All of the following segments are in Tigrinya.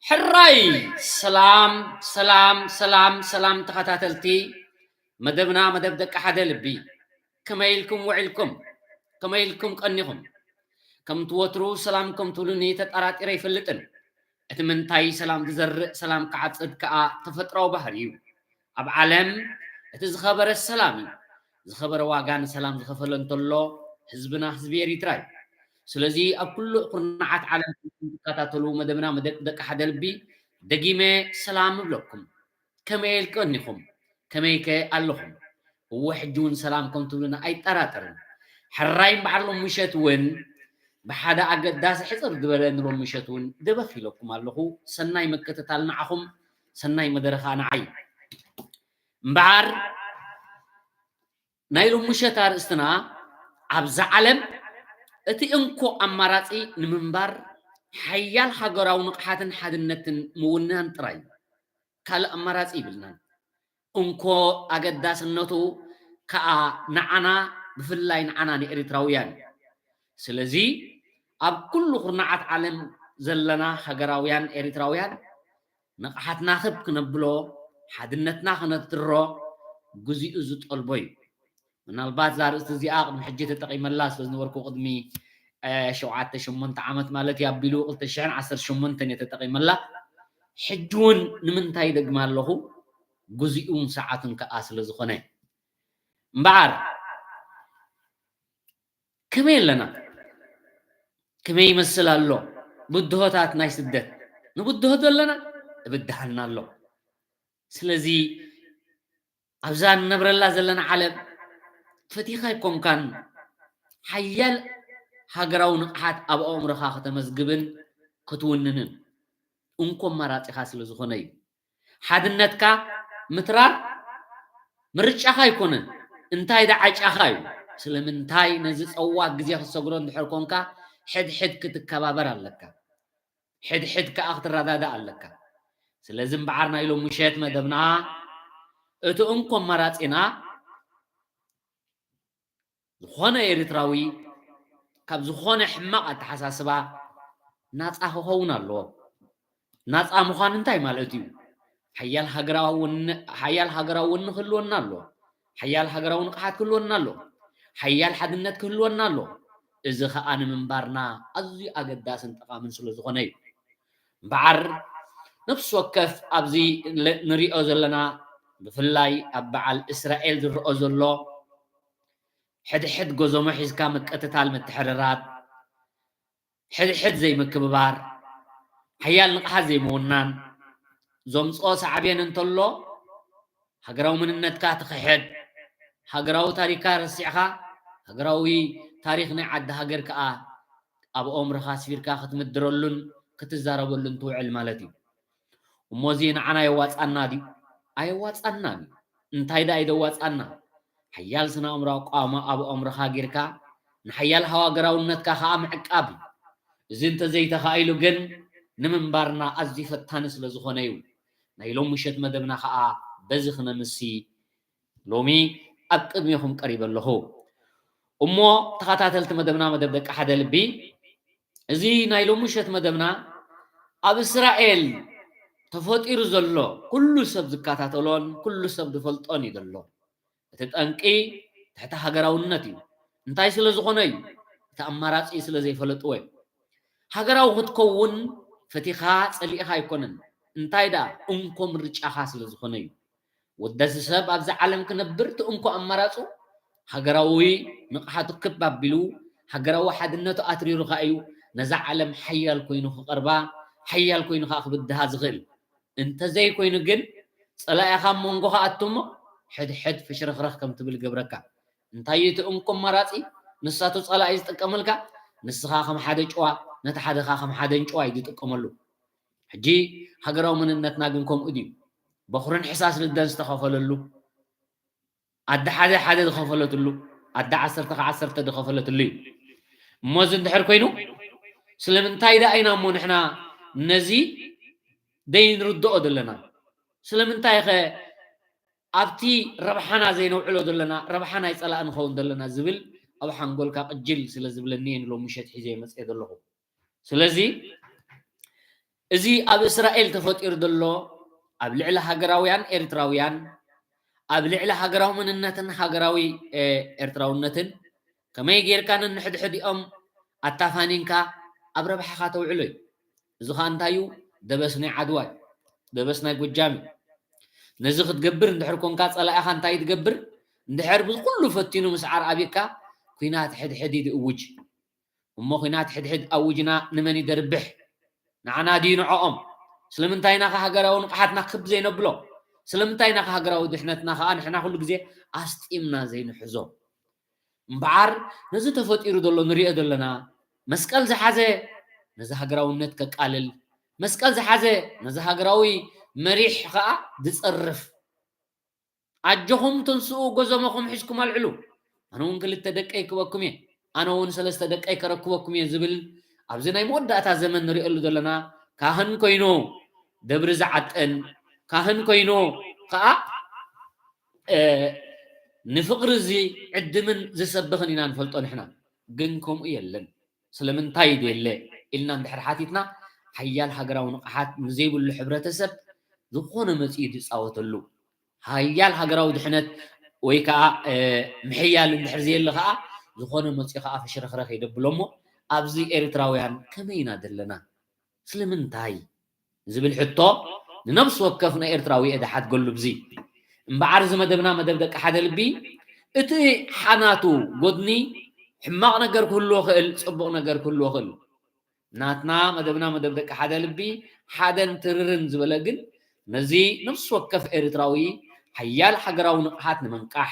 ሕራይ! ሰላም፣ ሰላም፣ ሰላም፣ ሰላም ተኸታተልቲ መደብና፣ መደብ ደቂ ሓደ ልቢ። ከመይ ኢልኩም ውዒልኩም? ከመይ ኢልኩም ቀኒኹም? ከምቲ ወትሩ ሰላም ከም ትብሉኒ ተጠራጢረ ኣይፈልጥን። እቲ ምንታይ ሰላም ዝዘርእ ሰላም ክዓጽድ ከኣ ተፈጥሮኣዊ ባህሪ እዩ። ኣብ ዓለም እቲ ዝኸበረ ሰላም እዩ። ዝኸበረ ዋጋ ንሰላም ዝኸፈለ እንተሎ ህዝብና ህዝቢ ኤሪትራ እዩ። ስለዚ ኣብ ኩሉ ኩርናዓት ዓለም ትከታተሉ መደብና መደብ ደቂ ሓደ ልቢ ደጊመ ሰላም እብለኩም። ከመይ ኢልቀኒኹም? ከመይከ ኣለኹም? እወ ሕጂ እውን ሰላም ከም ትብሉና ኣይጠራጠርን። ሕራይ እምበዓር ሎም ምሸት እውን ብሓደ ኣገዳሲ ሕጽር ዝበለ ንሎም ምሸት እውን ደበኽ ኢለኩም ኣለኹ። ሰናይ ምክትታል ንዓኹም፣ ሰናይ መደረ ኸኣ ንዓይ። እምበዓር ናይ ሎም ምሸት ኣርእስትና ኣብዛ ዓለም እቲ እንኮ ኣማራጺ ንምንባር ሓያል ሃገራዊ ንቕሓትን ሓድነትን ምውናን ጥራይ እዩ። ካልእ ኣማራጺ ይብልናን። እንኮ ኣገዳስነቱ ከኣ ንዓና፣ ብፍላይ ንዓና ንኤሪትራውያን እዩ። ስለዚ ኣብ ኩሉ ኩርናዓት ዓለም ዘለና ሃገራውያን ኤሪትራውያን ንቕሓትና ክብ ክነብሎ፣ ሓድነትና ክነትሮ ግዜኡ ዝጠልቦ እዩ። ምናልባት እዛ ኣርእስቲ እዚኣ ቅድሚ ሕጂ ተጠቒመላ ስለ ዝነበርኩ፣ ቅድሚ፣ እ፣ ሸውዓተ ሸሞንተ ዓመት ማለት እዩ፣ ኣቢሉ ክልተ ሽሕን ዓሰርተ ሸሞንተን እየ ተጠቒመላ። ሕጂ እውን ንምንታይ ደግማ ኣለኹ? ግዜኡን ሰዓቱን ከኣ ስለ ዝኾነ። እምበኣር ከመይ ኣለና? ከመይ ይመስል ኣሎ? ብድሆታት ናይ ስደት ንብድሆ ዶ ኣለና? እብድሃልና ኣሎ። ስለዚ ኣብዛ ንነብረላ ዘለና ዓለም ፈቲኻ ኣይኮንካን ሓያል ሃገራዊ ንቕሓት ኣብ ኣእምሮኻ ከተመዝግብን ክትውንንን እንኮ ኣማራጺኻ ስለ ዝኾነ እዩ። ሓድነትካ ምትራር ምርጫኻ ኣይኮነን፣ እንታይ ደኣ ዓጫኻ እዩ። ስለምንታይ ነዚ ጸዋግ ግዜ ክትሰግሮ እንድሕር ኮንካ፣ ሕድሕድ ክትከባበር ኣለካ። ሕድሕድ ከኣ ክትረዳዳእ ኣለካ። ስለዚ እምበዓር ናይ ሎም ምሸት መደብና እቲ እንኮ ኣማራጺና ዝኾነ ኤርትራዊ ካብ ዝኾነ ሕማቕ ኣተሓሳስባ ናጻ ክኸውን ኣለዎ። ናጻ ምዃን እንታይ ማለት እዩ? ሓያል ሃገራዊ ወን-፣ ሓያል ሃገራዊ ወኒ ክህልወና ኣለዎ። ሓያል ሃገራዊ ንቕሓት ክህልወና ኣለዎ። ሓያል ሓድነት ክህልወና ኣለዎ። እዚ ኸኣ ንምንባርና ኣዝዩ ኣገዳስን ጠቓምን ስለ ዝኾነ እዩ። እምበዓር ነፍሲ ወከፍ ኣብዚ ለ-፣ ንሪኦ ዘለና ብፍላይ ኣብ በዓል እስራኤል ዝረኦ ዘሎ ሕድሕድ ጎዞሞ ሒዝካ ምቅትታል፣ ምትሕርራብ፣ ሕድሕድ ዘይምክብባር፣ ሓያል ንቕሓት ዘይምውናን፣ ዘምጽኦ ሳዕቤን እንተሎ ሃገራዊ መንነትካ ትኽሕድ፣ ሃገራዊ ታሪኽካ ረሲዕኻ፣ ሃገራዊ ታሪኽ ናይ ዓዲ ሃገር ከኣ ኣብ ኣእምሮኻ ኣስፊርካ ክትምድረሉን ክትዛረበሉን ትውዕል ማለት እዩ። እሞ እዚ ንዓና የዋጻና ድዩ? ኣየዋጻናን እዩ። እንታይ ደኣ እዩ ዘዋጻና? ሓያል ስነ ኣእምሮኣዊ ኣቃውማ ኣብ ኣእምሮኻ ጌርካ፣ ንሓያል ሃገራውነትካ ከኣ ምዕቃብ እዩ። እዚ እንተዘይተኻኢሉ ግን፣ ንምንባርና ኣዝዩ ፈታኒ ስለ ዝኾነ እዩ። ናይ ሎም ምሸት መደብና ከኣ በዚ ክነምሲ ሎሚ ኣብ ቅድሜኹም ቀሪበ ኣለኹ። እሞ ተኸታተልቲ መደብና፣ መደብ ደቂ ሓደ ልቢ፣ እዚ ናይ ሎሚ ምሸት መደብና ኣብ እስራኤል ተፈጢሩ ዘሎ ኩሉ ሰብ ዝከታተሎን ኩሉ ሰብ ዝፈልጦን እዩ ዘሎ። እቲ ጠንቂ ትሕቲ ሃገራውነት እዩ። እንታይ ስለ ዝኾነ እዩ? እቲ ኣማራጺ ስለ ዘይፈለጥዎ እዩ። ሃገራዊ ክትከውን ፈቲኻ ጸሊእኻ ኣይኮነን። እንታይ ደኣ እንኮ ምርጫኻ ስለ ዝኾነ እዩ። ወደሲ ሰብ ኣብዚ ዓለም ክነብር እቲ እንኮ ኣማራጹ ሃገራዊ ንቕሓቱ ክብ ኣቢሉ፣ ሃገራዊ ሓድነቱ ኣትሪሩ ከኣ እዩ ነዛ ዓለም ሓያል ኮይኑ ክቐርባ፣ ሓያል ኮይኑ ከኣ ክብድሃ ዝኽእል። እንተዘይኮይኑ ግን፣ ጸላኢኻ ኣብ መንጎኻ ኣቱ እሞ፣ ሕድሕድ ፍሽርኽርኽ ከም ትብል ይገብረካ። እንታይ እዩ እቲ እንኮ ኣማራጺ? ንሳቱ ጸላኢ ዝጥቀመልካ፣ ንስኻ ከም ሓደ ጭዋ፣ ነቲ ሓደኻ ከም ሓደ እንጭዋ እዩ ዝጥቀመሉ። ሕጂ ሃገራዊ መንነትና ግን ከምኡ ድዩ? በኹርን ሕሳስ ልደን ዝተኸፈለሉ፣ ኣደ ሓደ ሓደ ዝኸፈለትሉ፣ ኣደ ዓሰርተ ከ ዓሰርተ ዝኸፈለትሉ እዩ። እሞ እዚ እንድሕር ኮይኑ ስለምንታይ ደኣ ኢና እሞ ንሕና ነዚ ደይንርድኦ ዘለና? ስለምንታይ ኸ ኣብቲ ረብሓና ዘይነውዕሎ ዘለና፣ ረብሓ ናይ ጸላእ ንኸውን ዘለና ዝብል ኣብ ሓንጎልካ ቅጅል ስለ ዝብለኒ እየ ንሎሚ ምሸት ሒዘ መጽየ ዘለኹ። ስለዚ እዚ ኣብ እስራኤል ተፈጢሩ ዘሎ ኣብ ልዕሊ ሃገራውያን ኤርትራውያን፣ ኣብ ልዕሊ ሃገራዊ መንነትን ሃገራዊ ኤርትራውነትን ከመይ ጌርካ ነንሕድሕዲኦም ኣታፋኒንካ ኣብ ረብሓኻ ተውዕሎ እዩ። እዚ ኸኣ እንታይ እዩ? ደበስ ናይ ዓድዋ እዩ። ደበስ ናይ ጎጃም እዩ። ነዚ ክትገብር እንድሕር ኮንካ ጸላኢኻ እንታይ እዩ ትገብር? እንድሕር ብኩሉ ፈቲኑ ምስዓር ኣብካ ኲናት ሕድሕድ እዩ ዝእውጅ። እሞ ኲናት ሕድሕድ ኣውጅና ንመን እዩ ደርብሕ? ንዓና ድዩ ንዕኦም? ስለምንታይ ኢና ከ ሃገራዊ ንቕሓትና ክብ ዘይነብሎ? ስለምንታይ ኢና ከ ሃገራዊ ድሕነትና ከኣ ንሕና ኩሉ ግዜ ኣስጢምና ዘይንሕዞ? እምበኣር ነዚ ተፈጢሩ ዘሎ ንሪኦ ዘለና መስቀል ዝሓዘ ነዚ ሃገራውነት ከቃልል፣ መስቀል ዝሓዘ ነዚ ሃገራዊ መሪሕ ከኣ ዝጸርፍ። ኣጆኹም ተንስኡ፣ ጎዘመኹም ሒዝኩም ኣልዕሉ። ኣነ እውን ክልተ ደቀይ ክበኩም እየ፣ ኣነ እውን ሰለስተ ደቀይ ከረክበኩም እየ ዝብል ኣብዚ ናይ መወዳእታ ዘመን ንሪኦሉ ዘለና ካህን ኮይኑ ደብሪ ዝዓጥን፣ ካህን ኮይኑ ከኣ ንፍቕሪ ዝዕድምን ዝሰብኽን ኢና ንፈልጦ ንሕና። ግን ከምኡ የለን። ስለምንታይ ደለ ኢልና እንድሕር ሓቲትና ሓያል ሃገራዊ ንቕሓት ንዘይብሉ ሕብረተሰብ ዝኾነ መጺኡ ዝጻወተሉ ሓያል ሃገራዊ ድሕነት ወይ ከዓ ምሕያል እንድሕር ዘየለ ከዓ ዝኾነ መፂኡ ከዓ ፈሽረኽረኽ የደብሎ እሞ ኣብዚ ኤርትራውያን ከመይ ኢና ዘለና? ስለምንታይ ዝብል ሕቶ ንነብሲ ወከፍ ናይ ኤርትራዊ እየ ዝሓትገሉ። ብዚ እምበዓር እዚ መደብና መደብ ደቂ ሓደ ልቢ እቲ ሓናቱ ጎድኒ ሕማቕ ነገር ክህልዎ ክእል፣ ፅቡቕ ነገር ክህልዎ ክእል። ናትና መደብና መደብ ደቂ ሓደ ልቢ ሓደን ትርርን ዝበለ ግን ነዚ ነፍሲ ወከፍ ኤርትራዊ ሓያል ሃገራዊ ንቕሓት ንምንቃሕ፣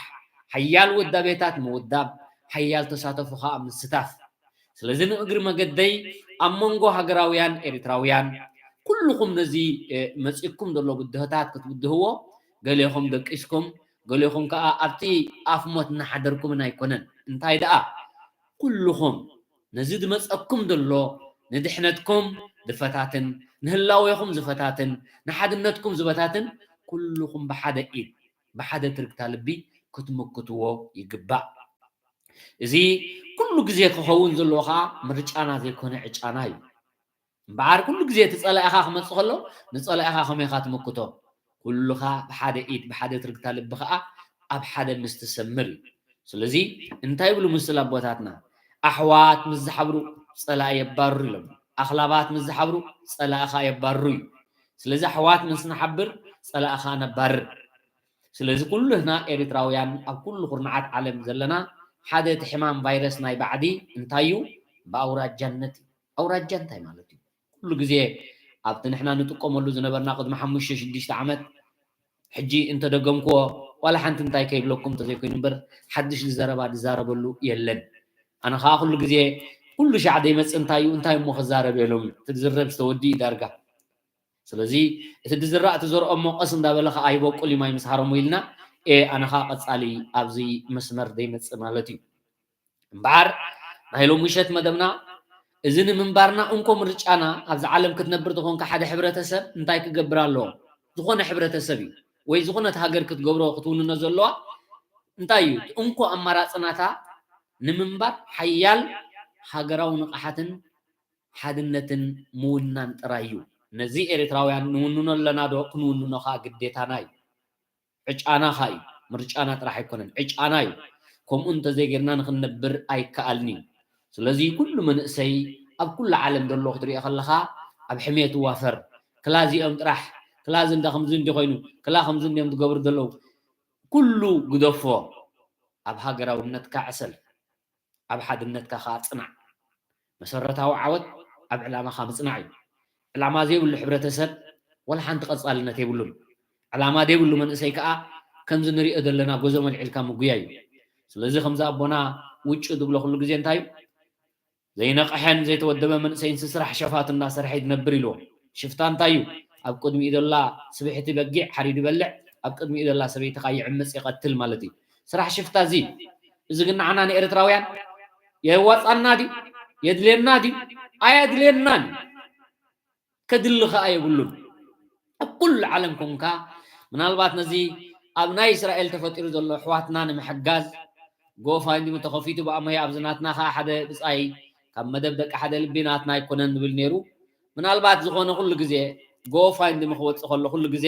ሓያል ውዳቤታት ምውዳብ፣ ሓያል ተሳተፎ ከዓ ምስታፍ። ስለዚ ንእግሪ መገደይ ኣብ መንጎ ሃገራውያን ኤርትራውያን ኩልኹም ነዚ መፂኩም ዘሎ ብድሆታት ክትብድህዎ፣ ገሌኹም ደቂስኩም፣ ገሌኹም ከዓ ኣብቲ ኣፍ ሞት እናሓደርኩምን ኣይኮነን። እንታይ ደኣ ኩልኹም ነዚ ዝመጸኩም ዘሎ ንድሕነትኩም ዝፈታትን ንህላዌኹም ዝፈታትን ንሓድነትኩም ዝበታትን ኩልኹም ብሓደ ኢድ ብሓደ ትርግታ ልቢ ክትምክትዎ ይግባእ። እዚ ኩሉ ግዜ ክኸውን ዘለዎ ኸዓ ምርጫና ዘይኮነ ዕጫና እዩ። እምበኣር ኩሉ ግዜ እቲ ጸላኢኻ ክመጽእ ከሎ ንጸላኢኻ ከመይ ኢኻ ትምክቶ? ኩልኻ ብሓደ ኢድ ብሓደ ትርግታ ልቢ ኸዓ ኣብ ሓደ ምስ ትሰምር እዩ። ስለዚ እንታይ ይብሉ ምስል ኣቦታትና? ኣሕዋት ምስ ዝሓብሩ ጸላኢ የባርሩ ኢሎም። ኣኽላባት ምስ ዝሓብሩ ጸላኢኻ የባርሩ እዩ። ስለዚ ኣሕዋት ምስ ንሓብር ጸላኢኻ ነባርር። ስለዚ ኩሉህና ኤርትራውያን ኣብ ኩሉ ኩርናዓት ዓለም ዘለና ሓደ እቲ ሕማም ቫይረስ ናይ ባዕዲ እንታይ እዩ? ብኣውራጃነት እዩ። ኣውራጃ እንታይ ማለት እዩ? ኩሉ ግዜ ኣብቲ ንሕና ንጥቀመሉ ዝነበርና ቅድሚ ሓሙሽተ ሽዱሽተ ዓመት ሕጂ እንተደገምክዎ ዋላ ሓንቲ እንታይ ከይብለኩም እንተዘይኮይኑ እምበር ሓድሽ ዝዘረባ ዝዛረበሉ የለን። ኣነ ከዓ ኩሉ ግዜ ኩሉ ሻዕ ዘይመፅእ እንታይ እዩ እንታይ እሞ ክዛረብ የሎም እዩ እቲ ዝረብ ዝተወዲ እዩ ዳርጋ። ስለዚ እቲ ዝራእ ትዘርኦ እሞ ቀስ እንዳበለ ከዓ ይበቁል እዩ ማይ ምስ ሃረሙ ኢልና ኤ ኣነ ከዓ ቀፃሊ ኣብዚ መስመር ዘይመፅእ ማለት እዩ። እምበኣር ናይ ሎሚ ምሸት መደብና እዚ ንምንባርና እንኮ ምርጫና ኣብዚ ዓለም ክትነብር ተኾንካ ሓደ ሕብረተሰብ እንታይ ክገብር ኣለዎ? ዝኾነ ሕብረተሰብ እዩ ወይ ዝኾነት ሃገር ክትገብሮ ክትውንኖ ዘለዋ እንታይ እዩ? እንኮ ኣማራፅናታ ንምንባር ሓያል ሃገራዊ ንቕሓትን ሓድነትን ምውናን ጥራይ እዩ። ነዚ ኤርትራውያን ንውንኖ ኣለና ዶ? ክንውንኖ ከዓ ግዴታና እዩ። ዕጫና ኸኣ እዩ። ምርጫና ጥራሕ ኣይኮነን፣ ዕጫና እዩ። ከምኡ እንተዘይጌርና ንኽንነብር ኣይከኣልን እዩ። ስለዚ ኩሉ መንእሰይ ኣብ ኩሉ ዓለም ዘሎ ክትሪኦ ከለኻ ኣብ ሕሜት ይዋፈር። ክላ እዚኦም ጥራሕ፣ ክላ እዚ እንዳ ከምዚ እንዲ ኮይኑ፣ ክላ ከምዚ እንዲኦም ዝገብሩ ዘለዉ። ኩሉ ግደፎ። ኣብ ሃገራውነትካ ዕሰል። ኣብ ሓድነትካ ከኣ ጽናዕ። መሰረታዊ ዓወት ኣብ ዕላማኻ ምጽናዕ እዩ። ዕላማ ዘይብሉ ሕብረተሰብ ወላ ሓንቲ ቀጻልነት የብሉን። ዕላማ ዘይብሉ መንእሰይ ከኣ ከምዚ ንሪኦ ዘለና ጎዞ መልዒልካ ምጉያይ እዩ። ስለዚ ከምዚ ኣቦና ውጩ ዝብሎ ኩሉ ግዜ እንታይ እዩ? ዘይነቕሐን ዘይተወደበ መንእሰይንሲ ስራሕ ሸፋቱ እንዳሰርሐ እዩ ዝነብር ኢልዎ። ሽፍታ እንታይ እዩ? ኣብ ቅድሚኡ ዘላ ስብሕቲ በጊዕ ሓሪዱ ይበልዕ፣ ኣብ ቅድሚኡ ዘላ ሰበይቲ ከኣ ይዕምጽ ይቐትል ማለት እዩ። ስራሕ ሽፍታ እዚ እዩ። እዚ ግን ንዓና ንኤርትራውያን የዋጻና ድዩ? የድልየና ድዩ? ኣየድልየናን። ከድሊ ከኣ የብሉን። ኣብ ኩሉ ዓለም ኮንካ፣ ምናልባት ነዚ ኣብ ናይ እስራኤል ተፈጢሩ ዘሎ ኣሕዋትና ንምሕጋዝ፣ ጎፋይንድሚ ተኸፊቱ ብኣመይ ኣብዚ ናትና ከኣ ሓደ ብጻይ ካብ መደብ ደቂ ሓደ ልቢ ናትና ኣይኮነን ንብል ነይሩ። ምናልባት ዝኾነ ኩሉ ግዜ ጎፋይንድሚ ክወጽእ ከሎ ኩሉ ግዜ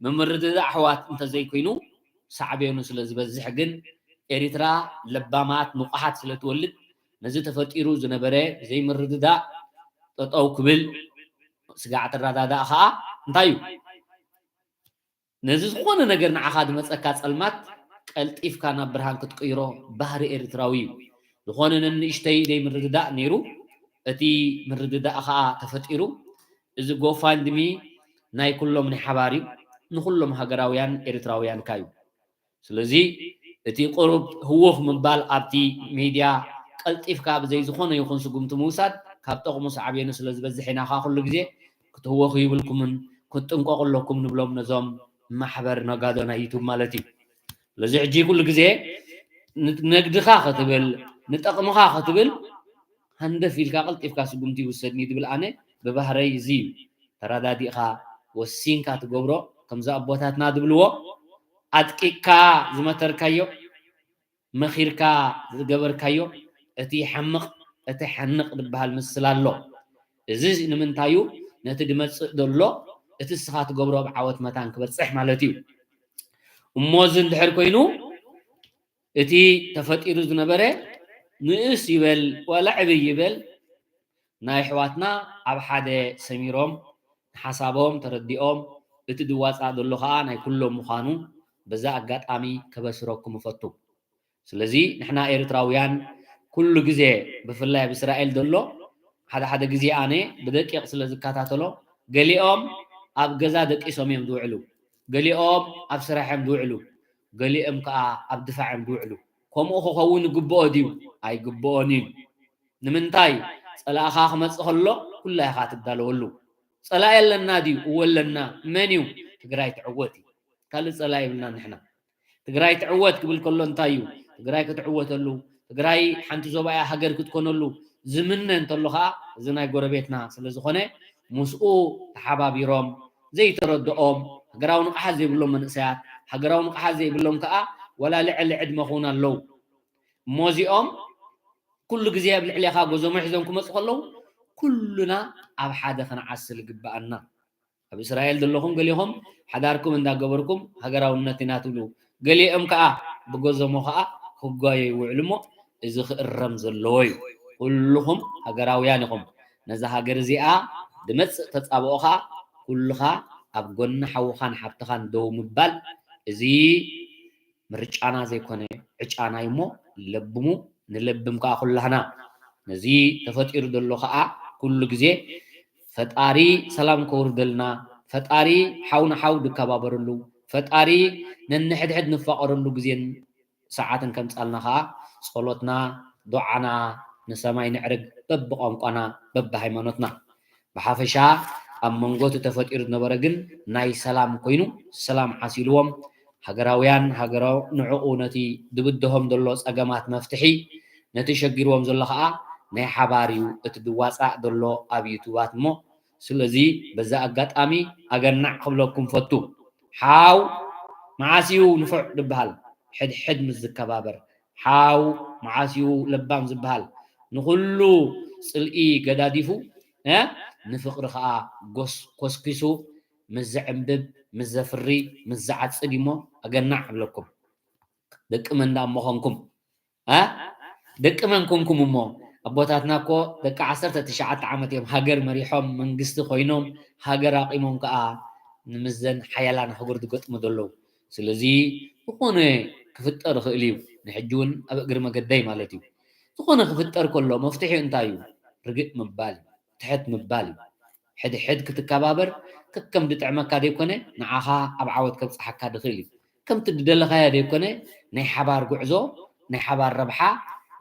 ምምርድዳእ ኣሕዋት እንተዘይኮይኑ ሳዕቤኑ ስለ ዝበዝሕ ግን ኤሪትራ ለባማት ንቑሓት ስለ ትወልድ ነዚ ተፈጢሩ ዝነበረ ዘይምርድዳእ ጠጠው ክብል ስጋዕ ትረዳዳእ ከኣ እንታይ እዩ? ነዚ ዝኾነ ነገር ንዓኻ ዝመጸካ ጸልማት ቀልጢፍካ ናብ ብርሃን ክትቅይሮ ባህሪ ኤርትራዊ እዩ። ዝኾነ ነንእሽተይ ዘይምርድዳእ ነይሩ፣ እቲ ምርድዳእ ከኣ ተፈጢሩ። እዚ ጎፋንድሚ ናይ ኩሎም ናይ ሓባር እዩ፣ ንኹሎም ሃገራውያን ኤርትራውያን ከኣ እዩ። ስለዚ እቲ ቁሩብ ህውኽ ምባል ኣብቲ ሜድያ ቀልጢፍካ ብዘይ ዝኾነ ይኹን ስጉምቲ ምውሳድ ካብ ጠቕሙ ሳዕቤኑ ስለ ዝበዝሕ ኢና ከኣ ኩሉ ግዜ ክትህወኹ ይብልኩምን ክትጥንቀቑ ኣለኩም ንብሎም ነዞም ማሕበር ነጋዶ ናይ ዩቱብ ማለት እዩ። ስለዚ ሕጂ ኩሉ ግዜ ንነግድኻ ክትብል ንጠቕምኻ ክትብል ሃንደፍ ኢልካ ቀልጢፍካ ስጉምቲ ይውሰድኒ ዝብል ኣነ ብባህረይ እዚ እዩ። ተረዳዲእኻ ወሲንካ ትገብሮ ከምዚ ኣቦታትና ዝብልዎ ኣጥቂቕካ ዝመተርካዮ መኺርካ ዝገበርካዮ እቲ ይሓምቕ እቲ ሓንቕ ዝበሃል ምስል ኣሎ። እዚ ንምንታይ እዩ? ነቲ ዝመጽእ ዘሎ እቲ እስኻ ትገብሮ ኣብ ዓወት መታን ክበጽሕ ማለት እዩ። እሞ እዚ እንድሕር ኮይኑ እቲ ተፈጢሩ ዝነበረ ንእስ ይበል ዋላ ዕብይ ይበል ናይ ኣሕዋትና ኣብ ሓደ ሰሚሮም ንሓሳቦም ተረዲኦም እቲ ዝዋፃእ ዘሎ ከዓ ናይ ኩሎም ምዃኑ በዛ ኣጋጣሚ ከበስረኩም እፈቱ። ስለዚ ንሕና ኤርትራውያን ኩሉ ግዜ ብፍላይ ኣብ እስራኤል ዘሎ ሓደ ሓደ ግዜ ኣነ ብደቂቕ ስለ ዝከታተሎ ገሊኦም ኣብ ገዛ ደቂሶም እዮም ዝውዕሉ፣ ገሊኦም ኣብ ስራሕ እዮም ዝውዕሉ፣ ገሊኦም ከዓ ኣብ ድፋዕ እዮም ዝውዕሉ። ከምኡ ክኸውን ይግብኦ ድዩ? ኣይግብኦን እዩ። ንምንታይ? ፀላእኻ ክመፅእ ከሎ ኩላ ኢኻ ትዳለወሉ። ፀላኢ ኣለና ድዩ? እወ ኣለና። መን እዩ? ትግራይ ትዕወት እዩ። ካልእ ፀላኢ የብልናን ንሕና። ትግራይ ትዕወት ክብል ከሎ እንታይ እዩ? ትግራይ ክትዕወተሉ፣ ትግራይ ሓንቲ ዞባ እያ ሃገር ክትኮነሉ ዝምነ እንተሎ ከዓ እዚ ናይ ጎረቤትና ስለ ዝኾነ ምስኡ ተሓባቢሮም ዘይተረድኦም ሃገራዊ ንቕሓት ዘይብሎም መንእሰያት፣ ሃገራዊ ንቕሓት ዘይብሎም ከዓ ዋላ ልዕሊ ዕድመ ክውን ኣለዉ። እሞ እዚኦም ኩሉ ግዜ ኣብ ልዕሌኻ ጎዞሞ ሒዞም ክመፁ ከለዉ ኩሉና ኣብ ሓደ ክንዓስል ይግበኣና። ኣብ እስራኤል ዘለኹም ገሊኹም ሓዳርኩም እንዳገበርኩም ሃገራውነት ኢና ትብሉ፣ ገሊኦም ከዓ ብጎዞሞ ከዓ ክጓየ ይውዕሉ እሞ እዚ ክእረም ዘለዎ እዩ። ኩልኹም ሃገራውያን ኢኹም። ነዛ ሃገር እዚኣ ዝመፅእ ተፃብኦ ከዓ ኩልኻ ኣብ ጎኒ ሓውኻን ሓብትኻን ደው ምባል እዚ ምርጫና ዘይኮነ ዕጫና እዩ እሞ ለብሙ ንለብም ከዓ ኩላህና። ነዚ ተፈጢሩ ዘሎ ከዓ ኩሉ ግዜ ፈጣሪ ሰላም ከውርደልና፣ ፈጣሪ ሓው ንሓው ድከባበረሉ፣ ፈጣሪ ነንሕድሕድ ንፋቀረሉ ግዜን ሰዓትን ከምፃልና ከዓ ጸሎትና ዱዓና ንሰማይ ንዕርግ በብቋንቋና በብሃይማኖትና። ብሓፈሻ ኣብ መንጎ እቲ ተፈጢሩ ዝነበረ ግን ናይ ሰላም ኮይኑ ሰላም ዓሲልዎም ሃገራውያን ሃገራው ንዕኡ ነቲ ዝብድሆም ዘሎ ጸገማት መፍትሒ ነቲ ሸጊርዎም ዘሎ ከዓ ናይ ሓባር እዩ እቲ ዝዋፃእ ዘሎ ኣብ ዩቱባት እሞ ስለዚ በዛ ኣጋጣሚ ኣገናዕ ክብለኩም ፈቱ። ሓው መዓስ እዩ ንፉዕ ዝበሃል? ሕድሕድ ምስ ዝከባበር። ሓው መዓስ እዩ ለባም ዝበሃል? ንኹሉ ፅልኢ ገዳዲፉ እ ንፍቕሪ ከዓ ጎስ ኮስኪሱ ምስ ዘዕንብብ ምስ ዘፍሪ ምስ ዝዓፅድ እሞ ኣገናዕ እብለኩም። ደቂ መን ደኣ እሞ ኾንኩም? እ ደቂ መን ኮንኩም እሞ? ኣቦታትና እኮ ደቂ ዓሰርተ ትሽዓተ ዓመት እዮም ሃገር መሪሖም መንግስቲ ኮይኖም ሃገር ኣቂሞም ከዓ ንምዘን ሓያላን ኣህጉር ዝገጥሙ ዘለዉ። ስለዚ ዝኾነ ክፍጠር ይኽእል እዩ። ንሕጂ እውን ኣብ እግሪ መገደይ ማለት እዩ። ዝኾነ ክፍጠር ከሎ መፍትሒኡ እንታይ እዩ? ርግእ ምባል እዩ። ትሕት ምባል እዩ። ሕድሕድ ክትከባበር ከከም ዝጥዕመካ ዘይኮነ ንዓኻ ኣብ ዓወት ከብፅሓካ ዝኽእል እዩ። ከምቲ ዝደለኻዮ ዘይኮነ ናይ ሓባር ጉዕዞ ናይ ሓባር ረብሓ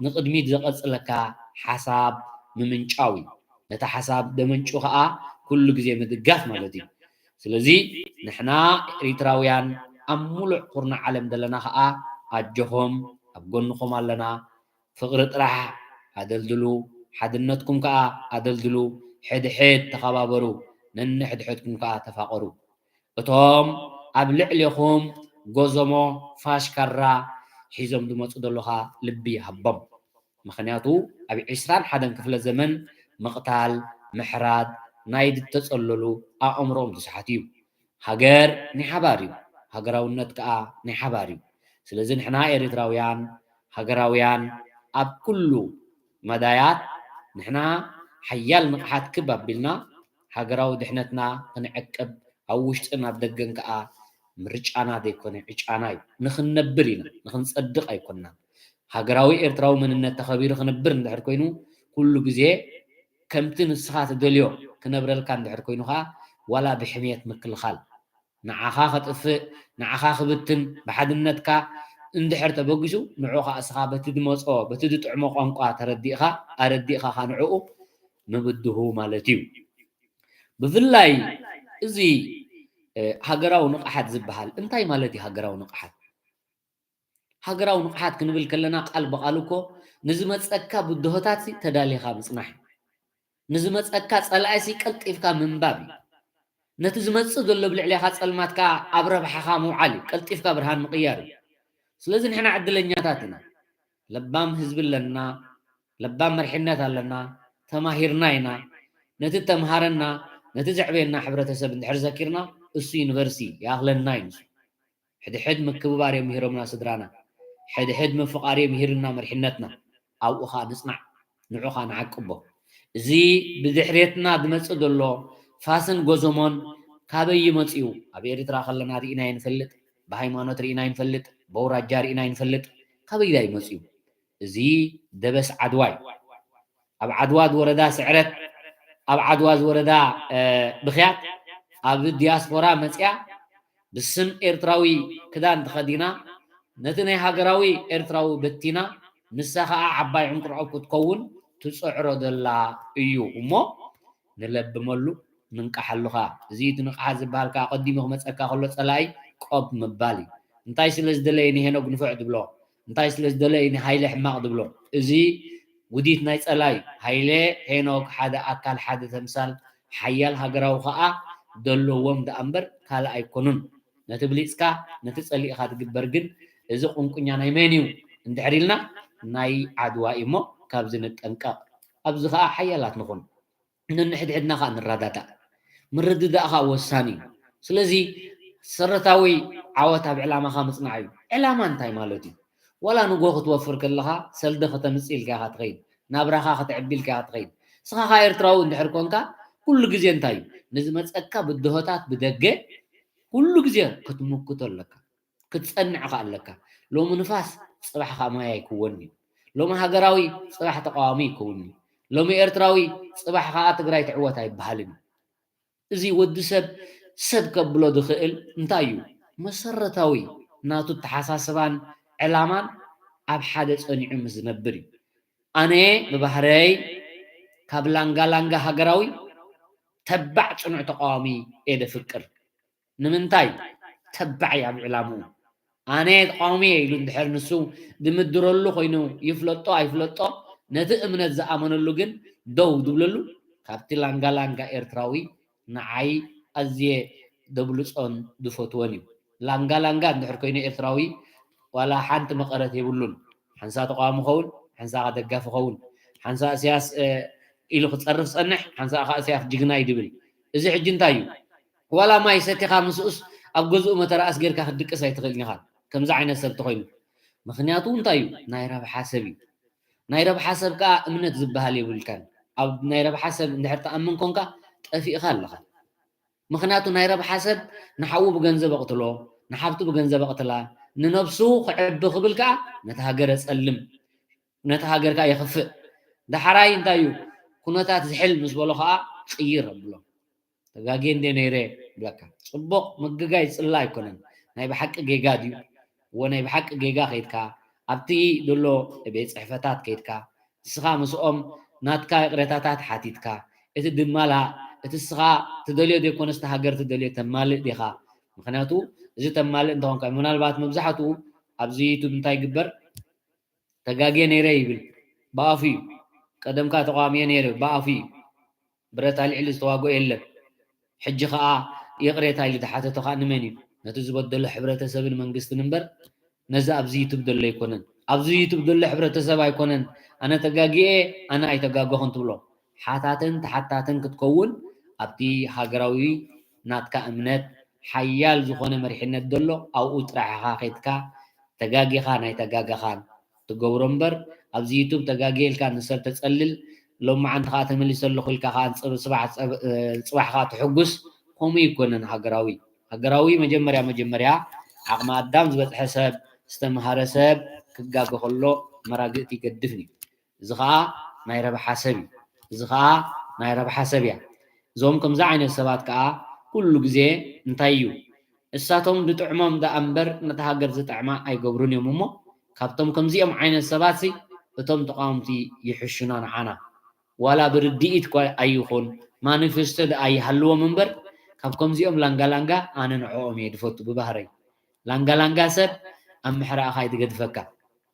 ንቕድሚት ዘቐፅለካ ሓሳብ ምምንጫው እዩ። ነቲ ሓሳብ ዘመንጩ ከዓ ኩሉ ግዜ ምድጋፍ ማለት እዩ። ስለዚ ንሕና ኤሪትራውያን ኣብ ሙሉእ ኩርናዕ ዓለም ዘለና ከዓ ኣጆኹም ኣብ ጎንኹም ኣለና። ፍቕሪ ጥራሕ ኣደልድሉ፣ ሓድነትኩም ከኣ ኣደልድሉ፣ ሕድሕድ ተኸባበሩ፣ ነንሕድሕድኩም ከኣ ተፋቐሩ። እቶም ኣብ ልዕሌኹም ጎዞሞ ፋሽካራ ሒዞም ዝመጹ ዘለኻ ልቢ ይሃቦም። ምኽንያቱ ኣብ ዕስራን ሓደን ክፍለ ዘመን ምቕታል፣ ምሕራድ ናይ ዝተጸለሉ ኣእምሮኦም ዝሰሓት እዩ። ሃገር ናይ ሓባር እዩ፣ ሃገራውነት ከኣ ናይ ሓባር እዩ። ስለዚ ንሕና ኤርትራውያን ሃገራውያን ኣብ ኩሉ መዳያት ንሕና ሓያል ንቕሓት ክብ ኣቢልና ሃገራዊ ድሕነትና ክንዕቅብ ኣብ ውሽጥን ኣብ ደገን ከኣ ምርጫና ዘይኮነ ዕጫና እዩ። ንኽንነብር ኢና፣ ንኽንጸድቕ ኣይኮንናን። ሃገራዊ ኤርትራዊ መንነት ተኸቢሩ ክንብር እንድሕር ኮይኑ ኩሉ ግዜ ከምቲ ንስኻ ትደልዮ ክነብረልካ እንድሕር ኮይኑ ከኣ ዋላ ብሕምየት ምክልኻል ንዓኻ ከጥፍእ ንዓኻ ክብትን ብሓድነትካ እንድሕር ተበጊሱ ንዑ ከኣ እስኻ በቲ ዝመጾ በቲ ዝጥዕሞ ቋንቋ ተረዲእኻ ኣረዲእኻ ከኣ ንዕኡ ምብድሁ ማለት እዩ። ብፍላይ እዚ ሃገራዊ ንቕሓት ዝበሃል እንታይ ማለት እዩ? ሃገራዊ ንቕሓት ሃገራዊ ንቕሓት ክንብል ከለና ቃል ብቓል እኮ ንዝመፀካ ብድሆታት ተዳሊኻ ምፅናሕ እዩ። ንዝመፀካ ፀላኢሲ ቀልጢፍካ ምንባብ እዩ። ነቲ ዝመፅእ ዘሎ ብልዕሌኻ ፀልማት ከዓ ኣብ ረብሓኻ ምውዓል እዩ። ቀልጢፍካ ብርሃን ምቕያር እዩ። ስለዚ ንሕና ዕድለኛታት ኢና። ለባም ህዝቢ ኣለና፣ ለባም መርሒነት ኣለና፣ ተማሂርና ኢና። ነቲ ተምሃረና ነቲ ዘዕበየና ሕብረተሰብ እንድሕር ዘኪርና እሱ ዩኒቨርሲቲ ይኣኽለና እዩ። ንሱ ሕድሕድ ምክብባር እዮም ምሂሮምና ስድራና። ሕድሕድ ምፍቓር እዮም ምሂርና መርሒነትና። ኣብኡ ኸኣ ንጽናዕ፣ ንዑ ኸኣ ንዓቅቦ። እዚ ብድሕሬትና ዝመጽእ ዘሎ ፋስን ጎዞሞን ካበይ ይመጽኡ? ኣብ ኤርትራ ከለና ርኢና ይንፈልጥ፣ ብሃይማኖት ርኢና ይንፈልጥ፣ በውራጃ ርኢና ይንፈልጥ። ካበይ ዳ ይመጽኡ? እዚ ደበስ ዓድዋ እዩ። ኣብ ዓድዋ ዝወረዳ ስዕረት፣ ኣብ ዓድዋ ዝወረዳ ብኽያት፣ ኣብ ዲያስፖራ መጽያ ብስም ኤርትራዊ ክዳን ተኸዲና ነቲ ናይ ሃገራዊ ኤርትራዊ በቲና ንሳ ኸኣ ዓባይ ዕንቁርዖብ ክትከውን ትጽዕሮ ዘላ እዩ እሞ ንለብመሉ። ንንቃሓሉ ኸኣ። እዚ እቲ ንቕሓት ዝበሃል ከኣ ኣቐዲሙ ክመጸካ ከሎ ጸላኢ ቆብ ምባል እዩ። እንታይ ስለ ዝደለየ ንሄኖግ ንፉዕ ዝብሎ? እንታይ ስለ ዝደለየ ንሃይለ ሕማቕ ዝብሎ? እዚ ውዲት ናይ ጸላኢ። ሃይለ፣ ሄኖግ ሓደ ኣካል ሓደ ተምሳል ሓያል ሃገራዊ ኸኣ ዘለዎም ደኣ እምበር ካልእ ኣይኮኑን። ነቲ ብሊጽካ ነቲ ጸሊእኻ ትግበር ግን እዚ ቁንቁኛ ናይ መን እዩ እንድሕር ኢልና ናይ ዓድዋ እዩ እሞ ካብዚ ንጠንቀቕ። ኣብዚ ኸኣ ሓያላት ንኹን። ነንሕድሕድና ኸኣ ንረዳዳእ። ምርድዳእ ኸኣ ወሳኒ እዩ። ስለዚ ሰረታዊ ዓወት ኣብ ዕላማኻ ምጽናዕ እዩ። ዕላማ እንታይ ማለት እዩ? ዋላ ንግሆ ክትወፍር ከለኻ ሰልዲ ከተምጽእ ኢልካ ኢኻ ትኸይድ፣ ናብራኻ ከተዕቢ ኢልካ ኢኻ ትኸይድ። ንስኻ ኸኣ ኤርትራዊ እንድሕር ኮንካ ኩሉ ግዜ እንታይ እዩ ንዝመጸካ ብድሆታት ብደገ ኩሉ ግዜ ክትምክቶ ኣለካ። ክትጸንዕ ከኣ ኣለካ። ሎሚ ንፋስ ጽባሕ ከኣ ማይ ኣይክወን እዩ። ሎሚ ሃገራዊ ጽባሕ ተቃዋሚ ይከውን እዩ። ሎሚ ኤርትራዊ ጽባሕ ከኣ ትግራይ ትዕወት ኣይበሃልን እዩ። እዚ ወዲ ሰብ ሰብ ከብሎ ዝኽእል እንታይ እዩ? መሰረታዊ ናቱ ኣተሓሳስባን ዕላማን ኣብ ሓደ ጸኒዑ ምስ ዝነብር እዩ። ኣነ ብባህረይ ካብ ላንጋ ላንጋ ሃገራዊ ተባዕ ጽኑዕ ተቃዋሚ እየ ዘፍቅር። ንምንታይ? ተባዕ እዩ ኣብ ዕላምኡ። ኣነ ተቃዋሚ እየ ኢሉ እንድሕር ንሱ ዝምድረሉ ኮይኑ ይፍለጦ ኣይፍለጦ ነቲ እምነት ዝኣመነሉ ግን ደው ዝብለሉ ካብቲ ላንጋ ላንጋ ኤርትራዊ ንዓይ ኣዝየ ዘብልጾን ዝፈትዎን እዩ። ላንጋ ላንጋ እንድሕር ኮይኑ ኤርትራዊ ዋላ ሓንቲ መቐረት የብሉን። ሓንሳ ተቃዋሚ ኸውን፣ ሓንሳ ደጋፊ ኸውን፣ ሓንሳ እስያስ ኢሉ ክጸርፍ ጸንሕ፣ ሓንሳ ከኣ እስያስ ጅግና እዩ ዝብል። እዚ ሕጂ እንታይ እዩ? ዋላ ማይ ሰቲኻ ምስኡስ ኣብ ገዝኡ መተርኣስ ጌርካ ክትድቅስ ኣይትኽእልን ኢኻ። ከምዚ ዓይነት ሰብ ተኾይኑ። ምኽንያቱ እንታይ እዩ? ናይ ረብሓ ሰብ እዩ። ናይ ረብሓ ሰብ ከኣ እምነት ዝበሃል የብልካን። ኣብ ናይ ረብሓ ሰብ እንድሕር ትኣምን ኮንካ ጠፊእኻ ኣለኻ። ምኽንያቱ ናይ ረብሓ ሰብ ንሓዉ ብገንዘብ ኣቕትሎ፣ ንሓብቱ ብገንዘብ ኣቕትላ፣ ንነብሱ ክዕቢ ክብል ከኣ ነቲ ሃገር የጸልም፣ ነቲ ሃገር ከኣ የኽፍእ። ዳሕራይ እንታይ እዩ? ኩነታት ዝሕል ምስ በሎ ከኣ ቅይር ኣብሎ። ተጋግየ እንደ ነይረ ይብለካ። ጽቡቕ ምግጋይ ዝጽላእ ኣይኮነን። ናይ ብሓቂ ጌጋ ድዩ? እወ ናይ ብሓቂ ጌጋ ከይድካ ኣብቲ ዘሎ ቤት ጽሕፈታት ከይድካ ንስኻ ምስኦም ናትካ ይቕሬታታት ሓቲትካ እቲ ድማላ እቲ ንስኻ ትደልዮ ዘይኮነስ እታ ሃገር ትደልዮ ተማልእ ዲኻ? ምኽንያቱ እዚ ተማልእ እንተኾንካ ምናልባት መብዛሕትኡ ኣብዚ ዩቱብ እንታይ ይግበር ተጋግየ ነይረ ይብል ብኣፉ እዩ። ቀደምካ ተቃዋሚ እየ ነይረ፣ ብኣፉ እዩ። ብረት ኣልዒሉ ዝተዋግኦ የለን። ሕጂ ከኣ ይቕሬታ ኢሉ ዝሓተቶ ከኣ ንመን እዩ? ነቲ ዝበደሎ ሕብረተሰብን መንግስትን እምበር፣ ነዚ ኣብዚ ዩቱብ ዘሎ ኣይኮነን። ኣብዚ ዩቱብ ዘሎ ሕብረተሰብ ኣይኮነን፣ ኣነ ተጋግየ፣ ኣነ ኣይተጋገኹን ትብሎ። ሓታትን ተሓታትን ክትከውን፣ ኣብቲ ሃገራዊ ናትካ እምነት ሓያል ዝኾነ መሪሕነት ዘሎ፣ ኣብኡ ጥራሕ ኢኻ ከይድካ ተጋጊኻ ናይ ተጋገኻን ትገብሮ እምበር፣ ኣብዚ ዩቱብ ተጋግየ ኢልካ ንሰብ ተጸልል፣ ሎማዓንቲ ከኣ ተመሊሰ ኣለኹ ኢልካ ከኣ ጽብ-፣ ጽባሕ ጸብ-፣ እ፣ ጽባሕ ከኣ ትሕጉስ፣ ከምኡ ኣይኮነን ሃገራዊ። ሃገራዊ መጀመርያ መጀመርያ ዓቕሚ ኣዳም ዝበጽሐ ሰብ፣ ዝተምሃረ ሰብ ክጋገ ከሎ መራግእቲ ይገድፍን እዩ። እዚ ኸኣ ናይ ረብሓ ሰብ እዩ። እዚ ኸኣ ናይ ረብሓ ሰብ እያ። እዞም ከምዚ ዓይነት ሰባት ከኣ ኩሉ ግዜ እንታይ እዩ? እሳቶም ዝጥዕሞም ደኣ እምበር ነታ ሃገር ዝጠዕማ ኣይገብሩን እዮም እሞ፣ ካብቶም ከምዚኦም ዓይነት ሰባትሲ እቶም ተቃወምቲ ይሕሹና ንዓና። ዋላ ብርድኢት እኳ ኣይኹን፣ ማኒፌስቶ ደኣ ይሃልዎም እምበር፣ ካብ ከምዚኦም ላንጋ ላንጋ ኣነ ንዕኦም እየ ዝፈቱ ብባህረይ። ላንጋ ላንጋ ሰብ ኣብ ምሕራእኻ ኣይትገድፈካ።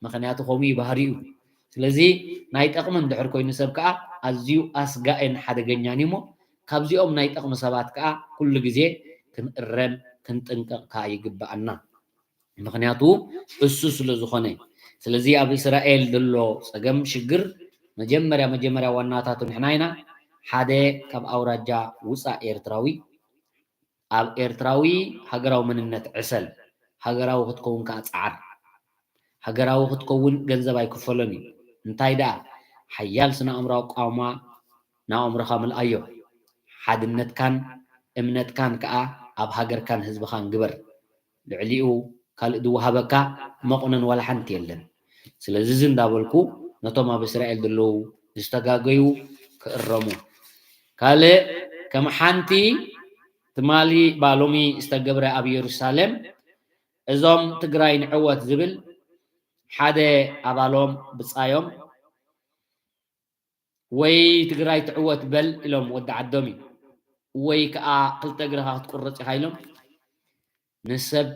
ምኽንያቱ ከምኡ እዩ ባህሪኡ። ስለዚ ናይ ጠቕሚ እንድሕር ኮይኑ ሰብ ከኣ ኣዝዩ ኣስጋእን ሓደገኛን እዩ እሞ፣ ካብዚኦም ናይ ጠቕሚ ሰባት ከኣ ኩሉ ግዜ ክንእረም ክንጥንቀቕ ከኣ ይግብኣና። ምኽንያቱ እሱ ስለ ዝኾነ። ስለዚ ኣብ እስራኤል ዘሎ ጸገም ሽግር መጀመርያ መጀመርያ ዋናታቱ ንሕና ኢና። ሓደ ካብ ኣውራጃ ውጻእ ኤርትራዊ፣ ኣብ ኤርትራዊ ሃገራዊ መንነት ዕሰል፣ ሃገራዊ ክትከውን ከኣ ጸዓር። ሃገራዊ ክትከውን ገንዘብ ኣይክፈሎን እዩ። እንታይ ደኣ ሓያል ስነ ኣእምራዊ ኣቃውማ ንኣእምሮኻ ምልኣዮ። ሓድነትካን እምነትካን ከኣ ኣብ ሃገርካን ህዝብኻን ግበር። ልዕሊኡ ካልእ ዝወሃበካ መቑነን ዋላ ሓንቲ የለን። ስለዚ እዚ እንዳበልኩ ነቶም ኣብ እስራኤል ዘለዉ ዝተጋገዩ ክእረሙ። ካልእ ከም ሓንቲ ትማሊ ባሎሚ ዝተገብረ ኣብ ኢየሩሳሌም እዞም ትግራይ ንዕወት ዝብል ሓደ ኣባሎም ብጻዮም ወይ ትግራይ ትዕወት በል ኢሎም ወዲ ዓዶም እዩ ወይ ከዓ ክልተ እግርኻ ክትቁረፅ ኢኻ ኢሎም ንሰብ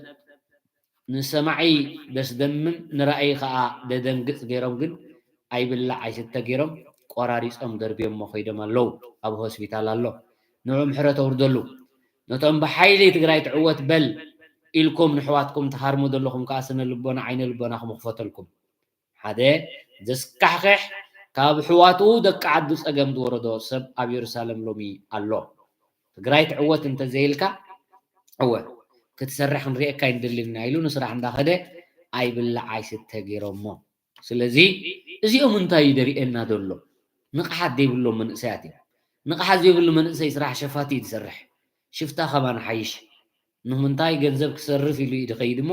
ንሰማዒ ደስደምም ንራእይ ከዓ ደደንግፅ ገይሮም ግን ኣይብላዕ ኣይስተ ገይሮም ቆራሪፆም ደርብዮሞ ከይዶም ኣለዉ። ኣብ ሆስፒታል ኣሎ። ንዑ ምሕረት ኣውርደሉ። ነቶም ብሓይሊ ትግራይ ትዕወት በል ኢልኩም ንሕዋትኩም ትሃርሙ ዘለኹም ከዓ ስነ ልቦና ዓይነ ልቦናኹም ይኽፈተልኩም። ሓደ ዘስካሕክሕ ካብ ኣሕዋቱ ደቂ ዓዱ ፀገም ዝወረዶ ሰብ ኣብ የሩሳሌም ሎሚ ኣሎ። ትግራይ ትዕወት እንተዘይልካ እወ ክትሰርሕ ክንሪኤካ ኣይንደልን ኢና ኢሉ ንስራሕ እንዳኸደ ኣይብላዕ ኣይስተ ገይሮሞ። ስለዚ እዚኦም እንታይ እዩ ደሪኤና ዘሎ? ንቕሓት ዘይብሎም መንእሰያት እዮም። ንቕሓት ዘይብሉ መንእሰይ ስራሕ ሸፋቲ እዩ ዝሰርሕ። ሽፍታ ካባና ሓይሽ። ንምንታይ ገንዘብ ክሰርፍ ኢሉ እዩ ዝኸይድ እሞ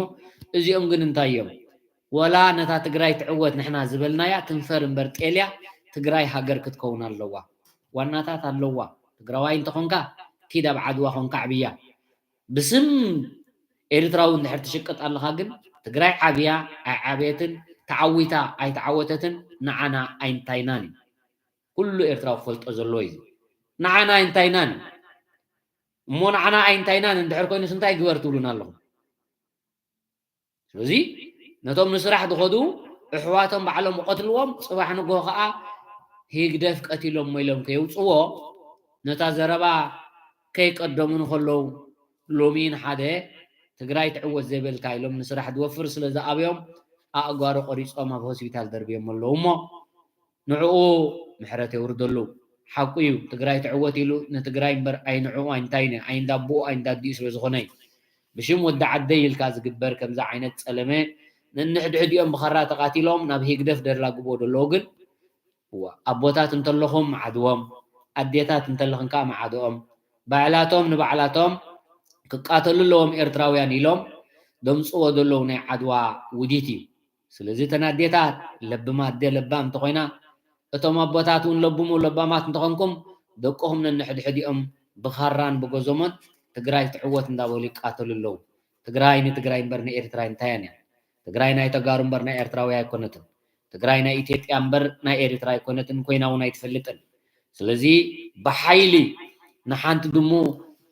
እዚኦም ግን እንታይ እዮም? ወላ ነታ ትግራይ ትዕወት ንሕና ዝበልናያ ትንፈር እምበር ጤልያ ትግራይ ሃገር ክትከውን ኣለዋ። ዋናታት ኣለዋ። ትግራዋይ እንተኾንካ ኪድ ኣብ ዓድዋ ኾንካ ዕብያ። ብስም ኤርትራዊ እንድሕር ትሽቅጥ ኣለኻ ግን ትግራይ ዓብያ ኣይዓበየትን ተዓዊታ ኣይተዓወተትን ንዓና ኣይንታይናን እዩ። ኩሉ ኤርትራዊ ክፈልጦ ዘለዎ እዩ። ንዓና ኣይንታይናን እዩ። እሞ ንዓና ኣይንታይናን እንድሕር ኮይኑስ እንታይ ግበር ትብሉና ኣለኹም? ስለዚ ነቶም ንስራሕ ዝኸዱ ኣሕዋቶም ባዕሎም ይቐትልዎም፣ ፅባሕ ንግሆ ከዓ ህግደፍ ቀቲሎሞ ኢሎም ከየውፅዎ ነታ ዘረባ ከይቀደሙ ንከለዉ ሎሚ ንሓደ ትግራይ ትዕወት ዘይበልካ ኢሎም ንስራሕ ዝወፍር ስለ ዝኣብዮም ኣእጋሩ ቆሪፆም ኣብ ሆስፒታል ደርብዮም ኣለዉ እሞ ንዕኡ ምሕረት የውርደሉ። ሓቁ እዩ ትግራይ ትዕወት ኢሉ ንትግራይ እምበር ኣይንዕኡ ኣይንታይነ ኣይንዳብኡ ኣይንዳዲኡ ስለ ዝኾነ እዩ። ብሽም ወዲ ዓደይ ኢልካ ዝግበር ከምዚ ዓይነት ጸለመ ነንሕድሕዲኦም ብኻራ ተቓቲሎም ናብ ሂግደፍ ደላግብዎ ዘለዉ ግን እዋ ኣቦታት እንተለኹም መዓድዎም ኣዴታት እንተለኽን ከዓ መዓድኦም ባዕላቶም ንባዕላቶም ክቃተሉ ኣለዎም ኤርትራውያን ኢሎም ደምፅዎ ዘለዉ ናይ ዓድዋ ውዲት እዩ። ስለዚ እተን ኣዴታት ለብም ኣደ ለባም እንተኾይና እቶም ኣቦታት እውን ለብሙ ለባማት እንተኾንኩም ደቅኹም ነንሕድሕዲኦም ብኻራን ብጎዞሞን ትግራይ ትዕወት እንዳበሉ ይቃተሉ ኣለዉ። ትግራይ ንትግራይ እምበር ንኤርትራ ኣይንታያን እያ። ትግራይ ናይ ተጋሩ እምበር ናይ ኤርትራዊ ኣይኮነትን። ትግራይ ናይ ኢትዮጵያ እምበር ናይ ኤርትራ ኣይኮነትን ኮይና እውን ኣይትፈልጥን። ስለዚ ብሓይሊ ንሓንቲ ድሙ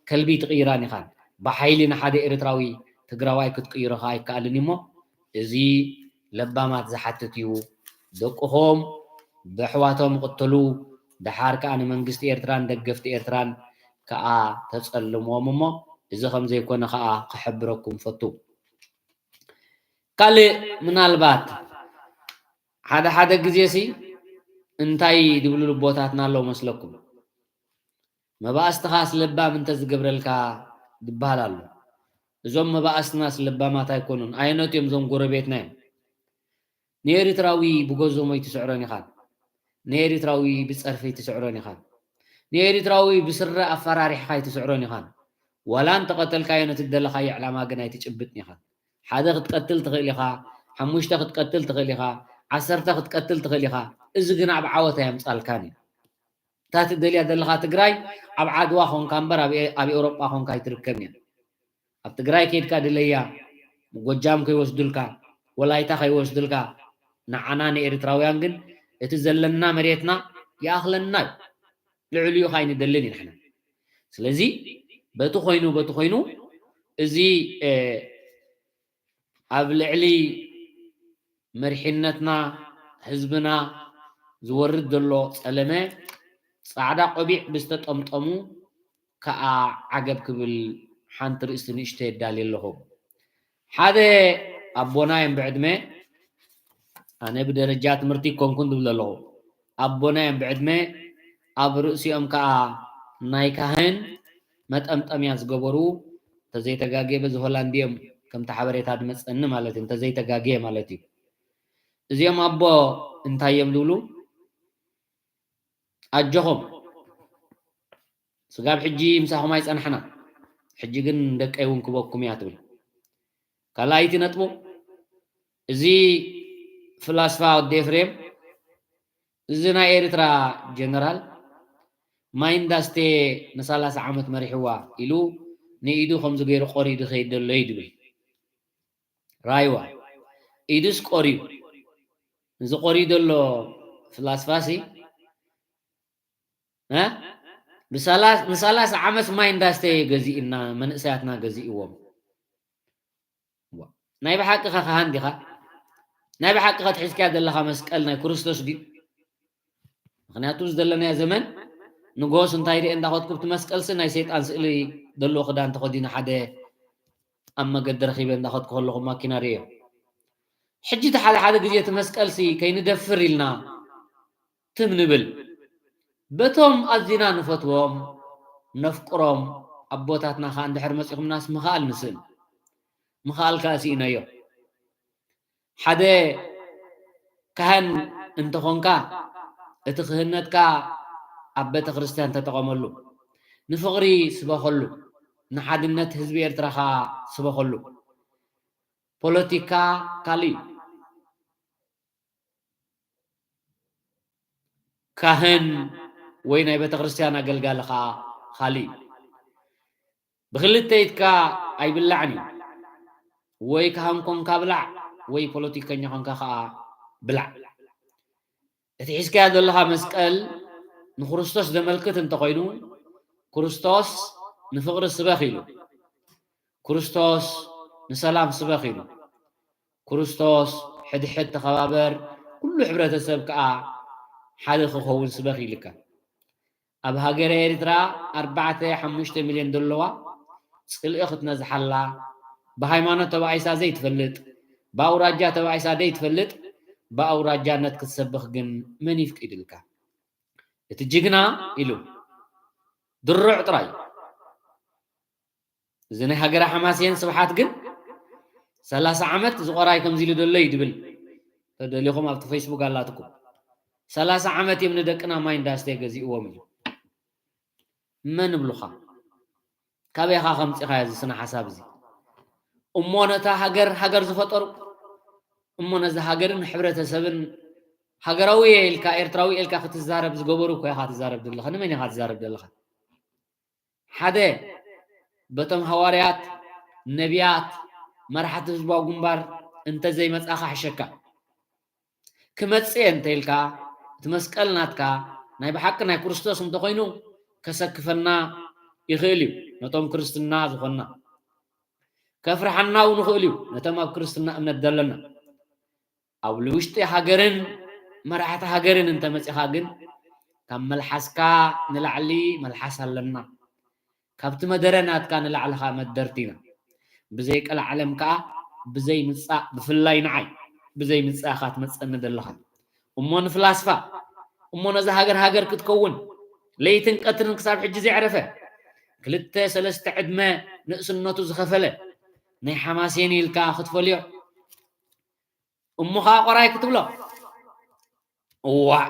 ከልቢ ትቕይራን ኢኻን። ብሓይሊ ንሓደ ኤርትራዊ ትግራዋይ ክትቅይሮ ከዓ ኣይከኣልን እሞ እዚ ለባማት ዝሓትት እዩ። ደቅኹም ብኣሕዋቶም ይቕተሉ፣ ደሓር ከኣ ንመንግስቲ ኤርትራን ደገፍቲ ኤርትራን ከኣ ተጸልምዎም እሞ፣ እዚ ከም ዘይኮነ ከኣ ክሕብረኩም ፈቱ። ካልእ ምናልባት ሓደ ሓደ ግዜሲ እንታይ ድብሉ ልቦታትና ኣለዉ መስለኩም? መባእስትኻስ ለባም እንተዝገብረልካ ዝበሃል ኣሎ። እዞም መባእስትናስ ለባማት ኣይኮኑን። ኣየኖት እዮም እዞም ጎረቤትና እዮም? ንኤርትራዊ ብገዞም ኣይትስዕሮን ኢኻን። ንኤርትራዊ ብጸርፊ ኣይትስዕሮን ኢኻን። ንኤርትራዊ ብስረ ኣፈራሪሕኻ ኣይትስዕሮን ኢኻን። ዋላ እንተቐተልካዮ ነቲ ዝደለኻዮ ዕላማ ግን ኣይትጭብጥን ኢኻን። ሓደ ክትቀትል ትኽእል ኢኻ፣ ሓሙሽተ ክትቀትል ትኽእል ኢኻ፣ ዓሰርተ ክትቀትል ትኽእል ኢኻ። እዚ ግን ኣብ ዓወት ኣየምጻልካን እዩ። እታ ትደልያ ዘለኻ ትግራይ ኣብ ዓድዋ ኾንካ እምበር ኣብ ኤ-፣ ኣብ ኤውሮጳ ኾንካ ኣይትርከብን እያ። ኣብ ትግራይ ከይድካ ድለያ፣ ጎጃም ከይወስዱልካ፣ ወላይታ ከይወስዱልካ፣ ንዓና ንኤርትራውያን ግን እቲ ዘለና መሬትና ይኣኽለና እዩ። ልዕሊኡ ኸኣ ኣይንደልን ኢና ንሕና። ስለዚ በቲ ኮይኑ፣ በቲ ኮይኑ እዚ፣ እ፣ ኣብ ልዕሊ መሪሕነትና፣ ህዝብና ዝወርድ ዘሎ ጸለመ፣ ጻዕዳ ቆቢዕ ብዝተጠምጠሙ ከኣ ዓገብ ክብል ሓንቲ ርእሲ ንእሽቶ የዳሊ ኣለኹ። ሓደ ኣቦና እዮም ብዕድመ፣ ኣነ ብደረጃ ትምህርቲ ይኮንኩን ዝብል ኣለኹ። ኣቦና እዮም ብዕድመ፣ ኣብ ርእሲኦም ከኣ ናይ ካህን መጠምጠምያ ዝገበሩ፣ እንተዘይተጋግየ በዚ ሆላንድ እዮም፣ ከምቲ ሓበሬታ ዝመጸኒ ማለት እዩ፣ እንተዘይተጋግየ ማለት እዩ። እዚኦም ኣቦ እንታይ እዮም ዝብሉ? ኣጆኹም፣ ስጋብ ሕጂ ምሳኹም ኣይጸናሕና፣ ሕጂ ግን ደቀይ እውን ክበኩም እያ ትብል። ካልኣይቲ ነጥቡ፣ እዚ ፍላስፋ ወዲ ኤፍሬም፣ እዚ ናይ ኤርትራ ጀነራል፣ ማይ እንዳስተ ንሰላሳ ዓመት መሪሕዋ ኢሉ ንኢዱ ከምዚ ገይሩ ቆሪዱ ኸይድ ዘሎ እዩ ድብል። ራይዋ፣ ኢዱስ ቆሪዩ። እዚ ቆሪዩ ዘሎ ፍላስፋሲ፣ እ? ብሰላ-፣ ንሰላሳ ዓመት ማይ እንዳስተየ ገዚእና፣ መንእሰያትና ገዚእዎም። ዋ፣ ናይ ብሓቂ ኸ ካህን ዲኻ? ናይ ብሓቂ ኸ ትሒዝካያ ዘለኻ መስቀል ናይ ክርስቶስ ድዩ? ምኽንያቱ፣ እዚ ዘለናዮ ዘመን ንጎስ እንታይ ርኤ እንዳኸድኩ፣ ብቲ መስቀልሲ ናይ ሰይጣን ስእሊ ዘለዎ ክዳን ተኸዲኑ ሓደ ኣብ መገዲ ረኺበ እንዳኸድኩ ከለኹ ማኪና ርእየ። ሕጂ እቲ ሓደ ሓደ ግዜ እቲ መስቀልሲ ከይንደፍር ኢልና ትም ንብል። በቶም ኣዚና ንፈትዎም፣ ነፍቅሮም ኣቦታትና ኸኣ እንድሕር መጺኹምናስ ምኽኣል ንስእን። ምኽኣል ከኣ ስኢነዮ። ሓደ ካህን እንተኾንካ፣ እቲ ክህነትካ ኣብ ቤተ ክርስቲያን ተጠቐመሉ። ንፍቕሪ ስበኸሉ፣ ንሓድነት ህዝቢ ኤርትራ ኸኣ ስበኸሉ። ፖለቲካ ካልእ እዩ። ካህን ወይ ናይ ቤተ ክርስቲያን ኣገልጋሊ ኸኣ ካልእ እዩ። ብክልተ ኢድካ ኣይብላዕን እዩ። ወይ ካህን ኮንካ ብላዕ፣ ወይ ፖለቲከኛ ኮንካ ኸኣ ብላዕ። እቲ ሒዝካዮ ዘለኻ መስቀል ንክርስቶስ ዘመልክት እንተኾይኑ፣ ክርስቶስ ንፍቕሪ ስበኽ ኢሉ፣ ክርስቶስ ንሰላም ስበኽ ኢሉ፣ ክርስቶስ ሕድሕድ ተኸባበር፣ ኩሉ ሕብረተሰብ ከኣ ሓደ ክኸውን ስበኽ ኢልካ። ኣብ ሃገረ ኤርትራ ኣርባዕተ ሓሙሽተ ሚልዮን ዘለዋ፣ ጽልኢ ክትነዝሓላ፣ ብሃይማኖት ተባኢሳ ዘይትፈልጥ፣ ብኣውራጃ ተባኢሳ ዘይትፈልጥ፣ ብኣውራጃነት ክትሰብኽ ግን መን ይፍቂድልካ? እቲ ጅግና ኢሉ ድሩዕ ጥራይ። እዚ ናይ ሃገረ ሓማሴን ስብሓት ግን ሰላሳ ዓመት ዝቖራይ ከምዚ ኢሉ ዘሎ እዩ ድብል። ተደሊኹም ኣብቲ ፌስቡክ ኣላትኩም። ሰላሳ ዓመት እዮም ንደቅና ማይ እንዳስተየ ገዚእዎም ኢሉ። መን እብሉኻ? ካበይ ኢኻ ከምጺኻዮ እዚ ስነ ሓሳብ እዚ? እሞ ነታ ሃገር፣ ሃገር ዝፈጠሩ፣ እሞ ነዚ ሃገርን ሕብረተሰብን ሃገራዊ እየ ኢልካ፣ ኤርትራዊ እየ ኢልካ ክትዛረብ ዝገበሩ እኮ ኢኻ ትዛረብ ዘለኻ። ንመን ኢኻ ትዛረብ ዘለኻ? ሓደ፣ በቶም ሃዋርያት፣ ነቢያት፣ መራሕቲ ህዝባዊ ግንባር እንተዘይመጻኻ ሕሸካ። ክመጽእ እየ እንተ ኢልካ፣ እቲ መስቀል ናትካ ናይ ብሓቂ ናይ ክርስቶስ እንተኾይኑ ከሰክፈና ይኽእል እዩ፣ ነቶም ክርስትና ዝኾንና። ከፍርሓና እውን ይኽእል እዩ፣ ነቶም ኣብ ክርስትና እምነት ዘለና። ኣብ ውሽጢ ሃገርን መራሕቲ ሃገርን እንተመጺኻ ግን ካብ መልሓስካ ንላዕሊ መልሓስ ኣለና። ካብቲ መደረ ናትካ ንላዕሊ ኸኣ መደርቲ ኢና። ብዘይ ቀልዓለም ከኣ ብዘይ ምጻእ፣ ብፍላይ ንዓይ ብዘይ ምጻእኻ ትመጸኒ ዘለኻ። እሞ ንፍላስፋ፣ እሞ ነዛ ሃገር ሃገር ክትከውን ለይትን ቀትርን ክሳብ ሕጂ ዘዕረፈ፣ ክልተ ሰለስተ ዕድመ ንእስነቱ ዝኸፈለ ናይ ሓማሴን ኢልካ ክትፈልዮ፣ እሞ ኸኣ ቆራይ ክትብሎ። እዋእ፣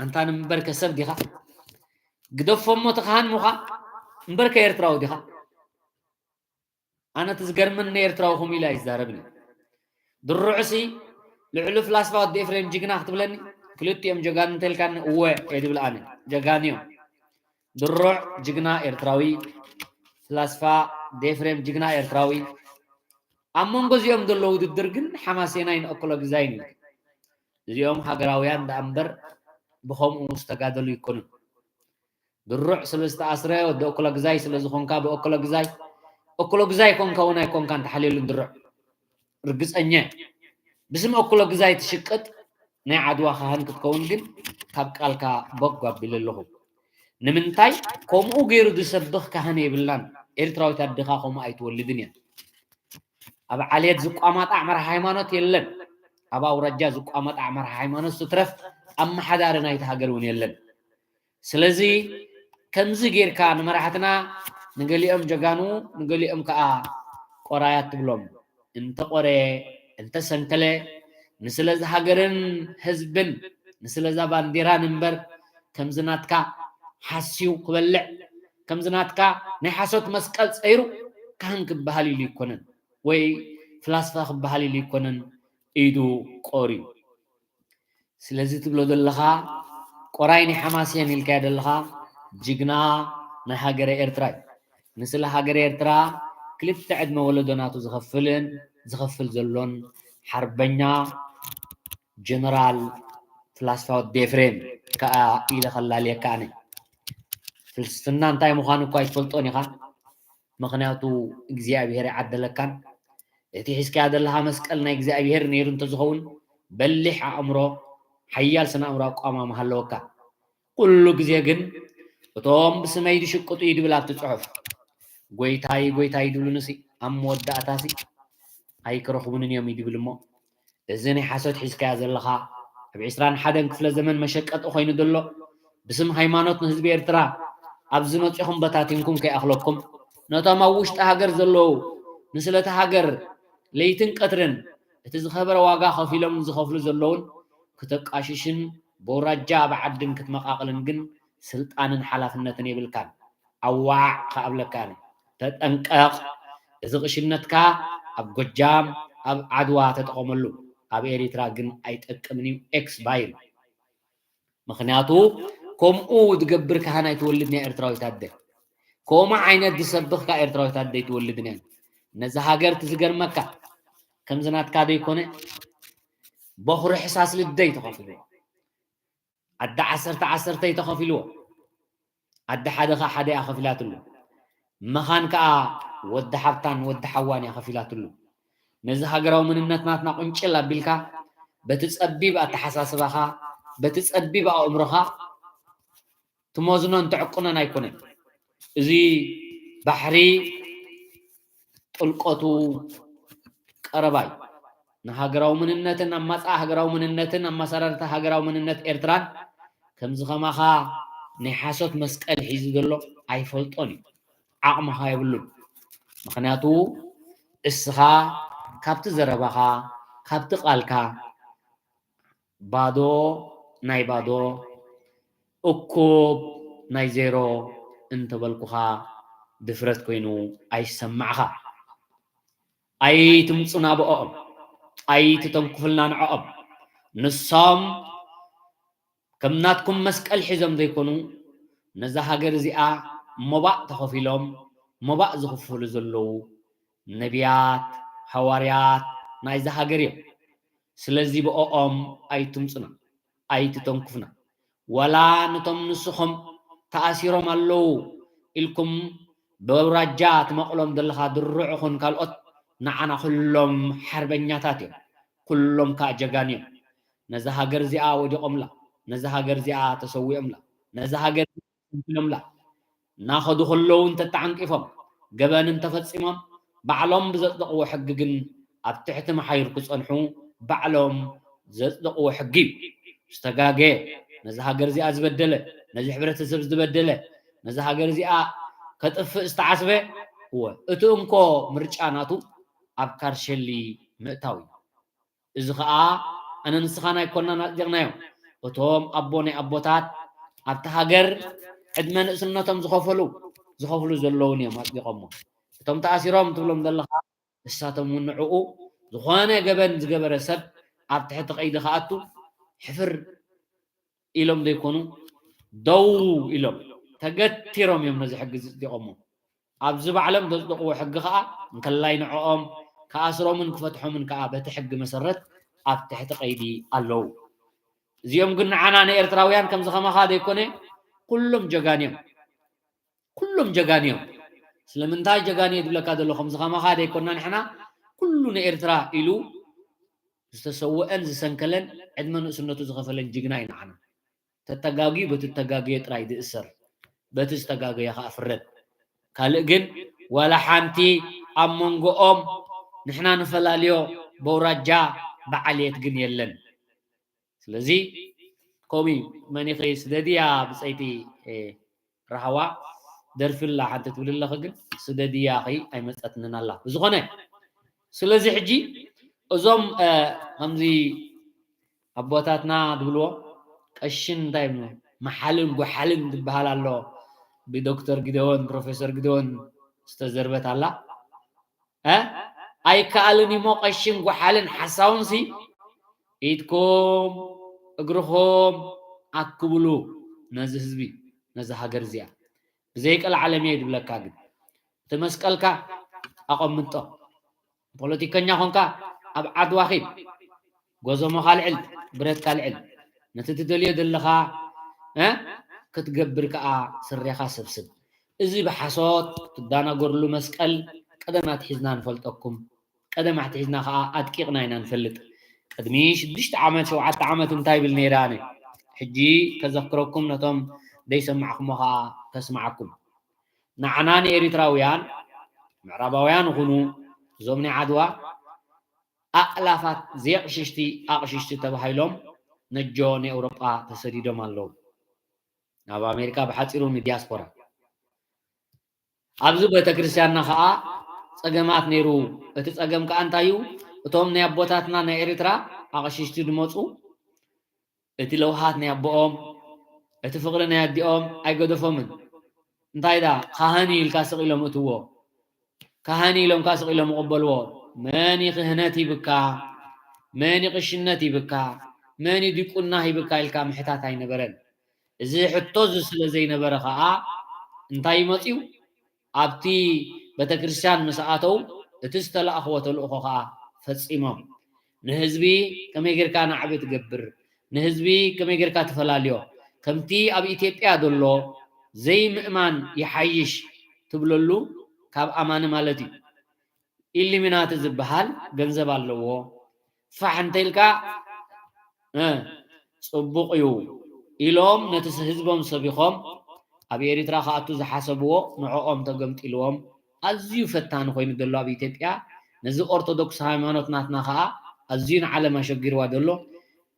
ኣንታ ንእምበርከ ሰብ ዲኻ? ግደፎ እሞ እቲ ካህን ምዃን እምበርከ ኤርትራዊ ዲኻ? ኣነ እቲ ዝገርመኒ ንኤርትራዊ ከምኡ ኢሉ ኣይዛረብን እዩ። ድሩዕሲ ልዕሊ ፍላስፋ ወዲ ኤፍሬም ጅግና ክትብለኒ፣ ክልቲኦም ጀጋኑ እንተልካኒ እወ እየ ዝብል ኣነ። ጀጋኑ እዮም። ድሩዕ ጅግና ኤርትራዊ፣ ፍላስፋ ዴፍሬም ጅግና ኤርትራዊ። ኣብ መንጎ እዚኦም ዘሎ ውድድር ግን ሓማሴናይን ኦኮሎግዛይን እዩ። እዚኦም ሃገራውያን ደኣ እምበር ብኸምኡ ዝተጋደሉ ኣይኮኑን። ድሩዕ ስለ ዝተኣስረ ወዲ ኦኮሎግዛይ ስለ ዝኾንካ ብኦኮሎግዛይ፣ ኦኮሎግዛይ ኮንካ እውን ኣይኮንካን ተሓልየሉን ድሩዕ። ርግጸኛ እየ። ብስም ኦኮሎግዛይ ትሽቅጥ ናይ ዓድዋ ካህን ክትከውን ግን ካብ ቃልካ ቦግ ኣቢለ ኣለኹ። ንምንታይ ከምኡ ገይሩ ዝሰብኽ ካህን የብልናን። ኤርትራዊት ኣዴኻ ከምኡ ኣይትወልድን እያ። ኣብ ዓሌት ዝቋማጣዕ መራሒ ሃይማኖት የለን። ኣብ ኣውራጃ ዝቋማጣዕ መራሒ ሃይማኖት ስትረፍ ኣመሓዳሪ ናይቲ ሃገር እውን የለን። ስለዚ ከምዚ ጌርካ ንመራሕትና ንገሊኦም ጀጋኑ ንገሊኦም ከኣ ቆራያት ትብሎም። እንተቆረየ እንተሰንከለ ንስለዚ ሃገርን ህዝብን ንስለዛ ባንዴራን እምበር ከምዚ ናትካ ሓስዩ ክበልዕ ከምዚ ናትካ ናይ ሓሶት መስቀል ጸይሩ ካህን ክበሃል ኢሉ ኣይኮነን ወይ ፍላስፋ ክበሃል ኢሉ ኣይኮነን ኢዱ ቆርዩ። ስለዚ ትብሎ ዘለኻ ቆራይ ናይ ሓማሴን ኢልካዮ ዘለኻ ጅግና ናይ ሃገረ ኤርትራ እዩ። ንስለ ሃገረ ኤርትራ ክልተ ዕድመ ወለዶ ናቱ ዝኸፍልን ዝኸፍል ዘሎን ሓርበኛ ጀነራል ፍላስፋ ወዲ ኤፍሬም ከኣ ኢለ ከላልየካ ኣነ። ፍልስፍና እንታይ ምዃኑ እኳ ኣይትፈልጦን ኢኻ። ምኽንያቱ እግዚኣብሄር ይዓደለካን። እቲ ሒዝካዮ ዘለኻ መስቀል ናይ እግዚኣብሄር ነይሩ እንተዝኸውን በሊሕ ኣእምሮ፣ ሓያል ስነ ኣእምሮ ኣቋማምሓ ኣለወካ። ኩሉ ግዜ ግን እቶም ብስመይ ዝሽቅጡ እዩ ድብል ኣብቲ ጽሑፍ። ጎይታይ ጎይታይ ድብሉንሲ ኣብ መወዳእታሲ ኣይክረኽቡንን እዮም እዩ ድብል እሞ እዚ ናይ ሓሶት ሒዝካዮ ዘለኻ ኣብ ዕስራን ሓደን ክፍለ ዘመን መሸቀጢ ኮይኑ ዘሎ ብስም ሃይማኖት ንህዝቢ ኤርትራ ኣብዚ መጺኹም በታቲንኩም ከይኣኽለኩም ነቶም ኣብ ውሽጢ ሃገር ዘለዉ ንስለቲ ሃገር ለይትን ቀትርን እቲ ዝኸበረ ዋጋ ከፊሎም ዝኸፍሉ ዘለውን ክተቃሽሽን በውራጃ ኣብ ዓድን ክትመቃቕልን ግን ስልጣንን ሓላፍነትን የብልካን። ኣዋዕ ከኣብለካ ኣነ ተጠንቀቕ። እዚ ቕሽነትካ ኣብ ጎጃም ኣብ ዓድዋ ተጠቐመሉ፣ ኣብ ኤሪትራ ግን ኣይጠቅምን እዩ። ኤክስባይር። ምኽንያቱ ከምኡ ዝገብር ካህን ኣይትወልድን እያ ኤርትራዊት ኣደ። ከምኡ ዓይነት ዝሰብኽ ከኣ ኤርትራዊት ኣደ ኣይትወልድን እያ። ነዛ ሃገር እቲ ዝገርመካ ከምዚ ናትካ ዘይኮነ በኹሪ ሕሳስ ልደይ ተኸፊሉ። ኣደ ዓሰርተ ዓሰርተ እዩ ተኸፊልዎ። ኣደ ሓደ ኸዓ ሓደ እያ ከፊላትሉ። መኻን ከኣ ወዲ ሓብታን ወዲ ሓዋን እያ ከፊላትሉ። ነዚ ሃገራዊ መንነት ናትና ቁንጭል ኣቢልካ በቲ ጸቢብ ኣተሓሳስባኻ በቲ ጸቢብ ኣእምሮኻ ትመዝኖን ትዕቁኖን ኣይኮነን። እዚ ባሕሪ ጥልቀቱ ቀረባ እዩ። ንሃገራዊ መንነትን ኣብ መጻኢ ሃገራዊ መንነትን ኣመሰራርታ ሃገራዊ መንነት ኤርትራን ከምዚ ከማኻ ናይ ሓሶት መስቀል ሒዙ ዘሎ ኣይፈልጦን እዩ። ዓቕሚ ኸዓ የብሉን። ምኽንያቱ እስኻ ካብቲ ዘረባኻ ካብቲ ቃልካ ባዶ ናይ ባዶ እኩብ ናይ ዜሮ እንተበልኩኻ ድፍረት ኮይኑ ኣይሰማዕኻ። ኣይትምጹና ብኦኦም ኣይትተንኩፍልና ንዕኦም ንሶም ከም ናትኩም መስቀል ሒዞም ዘይኮኑ ነዛ ሃገር እዚኣ ሞባእ ተኸፊሎም ሞባእ ዝኽፍሉ ዘለዉ ነቢያት፣ ሃዋርያት ናይዛ ሃገር እዮም። ስለዚ ብኦኦም ኣይትምጹና፣ ኣይትተንኩፍና። ዋላ ነቶም ንስኹም ተኣሲሮም ኣለዉ ኢልኩም በውራጃ ትመቕሎም ዘለኻ ድሩዕ ኹን ካልኦት ንዓና ኩሎም ሓርበኛታት እዮም። ኩሎም ከኣ ጀጋኑ እዮም። ነዛ ሃገር እዚኣ ወዲቖምላ፣ ነዛ ሃገር እዚኣ ተሰዊኦምላ፣ ነዛ ሃገር ሰንኪሎምላ። እናኸዱ ከለዉ እንተተዓንቂፎም፣ ገበን እንተፈጺሞም፣ ባዕሎም ብዘጽደቕዎ ሕጊ ግን ኣብ ትሕቲ መሓይር ክጸንሑ ባዕሎም ዘጽደቕዎ ሕጊ እዩ። ዝተጋገየ፣ ነዛ ሃገር እዚኣ ዝበደለ፣ ነዚ ሕብረተሰብ ዝበደለ፣ ነዛ ሃገር እዚኣ ከጥፍእ ዝተዓስበ፣ እወ፣ እቲ እንኮ ምርጫ ናቱ ኣብ ካርሸሊ ምእታው እዩ። እዚ ኸኣ ኣነ ንስኻን ኣይኮናን ኣጽዲቕናዮ። እቶም ኣቦ ናይ ኣቦታት ኣብቲ ሃገር ዕድመ ንእስነቶም ዝኸፈሉ፣ ዝኸፍሉ ዘለውን እዮም ኣጽዲቖሞ። እቶም ተኣሲሮም ትብሎም ዘለኻ፣ ንሳቶም እውን ንዕኡ ዝኾነ ገበን ዝገበረ ሰብ ኣብ ትሕቲ ቀይዲ ክኣቱ ሕፍር ኢሎም ዘይኮኑ፣ ደው ኢሎም ተገቲሮም እዮም ነዚ ሕጊ እዚ ኣጽዲቖሞ። ኣብዚ ባዕሎም ዘጽደቕዎ ሕጊ ከኣ እንከላይ ንዕኦም ክኣስሮምን ክፈትሖምን ከኣ በቲ ሕጊ መሰረት ኣብ ትሕቲ ቀይዲ ኣለዉ። እዚኦም ግን ንዓና ንኤርትራውያን ከምዚ ከማኻ ዘይኮነ፣ ኩሎም ጀጋን እዮም። ኩሎም ጀጋን እዮም። ስለምንታይ ጀጋን እየ ዝብለካ ዘሎ? ከምዚ ከማኻ ዘይኮና ንሕና፣ ኩሉ ንኤርትራ ኢሉ ዝተሰወአን ዝሰንከለን ዕድመ ንእስነቱ ዝኸፈለን ጅግና እዩ ንዓና። ተተጋግዩ በቲ እተጋገየ ጥራይ ዝእሰር፣ በቲ ዝተጋገየ ከኣ ፍረድ። ካልእ ግን ዋላ ሓንቲ ኣብ መንጎኦም ንሕና ንፈላልዮ በውራጃ ብዓልየት ግን የለን። ስለዚ ከምኡ እዩ። መን ኢኺ ስደድያ ብጸይቲ፣ እ፣ ራህዋ ደርፊ ኣላ ሓንቲ ትብል ኣለኺ፣ ግን ስደድያ ኸይ ኣይመጸትንን ኣላ። ብዝኾነ ስለዚ ሕጂ እዞም፣ እ፣ ከምዚ ኣቦታትና ዝብልዎ ቀሽን እንታይ ይብሉ፣ መሓልን ጓሓልን ዝበሃል ኣሎ። ብዶክተር ጊደዎን ፕሮፌሰር ጊደዎን ዝተዘርበት ኣላ። እ? ኣይከኣልን እሞ ቀሽን ጓሓልን ሓሳውንሲ ኢድኩም እግርኹም ኣክብሉ ነዚ ህዝቢ፣ ነዚ ሃገር እዚኣ። ብዘይቀልዓለም እየ ዝብለካ፣ ግን እቲ መስቀልካ ኣቐምጦ። ፖለቲከኛ ኾንካ ኣብ ዓድዋ ኺድ፣ ጎዞሞኻ ልዕል፣ ብረትካ ልዕል። ነቲ ትደልዮ ዘለኻ፣ እ፣ ክትገብር ከኣ ስሬኻ ሰብስብ። እዚ ብሓሶት ትዳናገርሉ መስቀል ቀደም ኣትሒዝና ንፈልጠኩም። ቀደም ኣትሒዝና ከኣ ኣድቂቕና ኢና ንፈልጥ። ቅድሚ ሽዱሽተ ዓመት፣ ሸውዓተ ዓመት እንታይ ይብል ነይረ ኣነ? ሕጂ ከዘክረኩም፣ ነቶም ዘይሰማዕኩሞ ከኣ ከስማዓኩም። ንዓና ንኤሪትራውያን፣ ምዕራባውያን ይኹኑ እዞም ናይ ዓድዋ፣ ኣእላፋት ዘይኣቕሽሽቲ ኣቕሽሽቲ ተባሂሎም ነጆ ንኤውሮጳ ተሰዲዶም ኣለዉ። ናብ ኣሜሪካ፣ ብሓጺሩ ንዲያስፖራ። ኣብዚ ቤተክርስትያንና ከኣ ጸገማት ነይሩ። እቲ ጸገም ከኣ እንታይ እዩ? እቶም ናይ ኣቦታትና ናይ ኤሪትራ ኣቕሽሽቲ ዝመጹ፣ እቲ ለውሃት ናይ ኣቦኦም፣ እቲ ፍቕሪ ናይ ኣዲኦም ኣይገደፎምን። እንታይ ደኣ፣ ካህን እዩ ኢልካ ስቕ ኢሎም እትዎ። ካህን ኢሎም ከኣ ስቕ ኢሎም ይቕበልዎ። መን እዩ ክህነት ሂብካ? መን እዩ ቅሽነት ሂብካ? መን እዩ ዲቁና ሂብካ? ኢልካ ምሕታት ኣይነበረን። እዚ ሕቶ እዚ ስለ ዘይነበረ ከኣ እንታይ እዩ መጺኡ? ኣብቲ ቤተክርስትያን ምስ ኣተው፣ እቲ ዝተላእኽዎ ተልእኾ ከኣ ፈጺሞም። ንህዝቢ ከመይ ጌርካ ናዕቢ ትገብር? ንህዝቢ ከመይ ጌርካ ትፈላልዮ? ከምቲ ኣብ ኢትዮጵያ ዘሎ ዘይምእማን ይሓይሽ ትብለሉ፣ ካብ ኣማኒ ማለት እዩ። ኢሉሚናቲ ዝበሃል ገንዘብ ኣለዎ። ፋሕ እንተኢልካ፣ እ፣ ጽቡቕ እዩ ኢሎም ነቲ ስ-፣ ህዝቦም ሰቢኾም፣ ኣብ ኤሪትራ ክኣቱ ዝሓሰብዎ ንዕኦም ተገምጢልዎም። ኣዝዩ ፈታኒ ኮይኑ ዘሎ ኣብ ኢትዮጵያ፣ ነዚ ኦርቶዶክስ ሃይማኖት ናትና ከኣ ኣዝዩ ንዓለም ኣሸጊርዋ ዘሎ።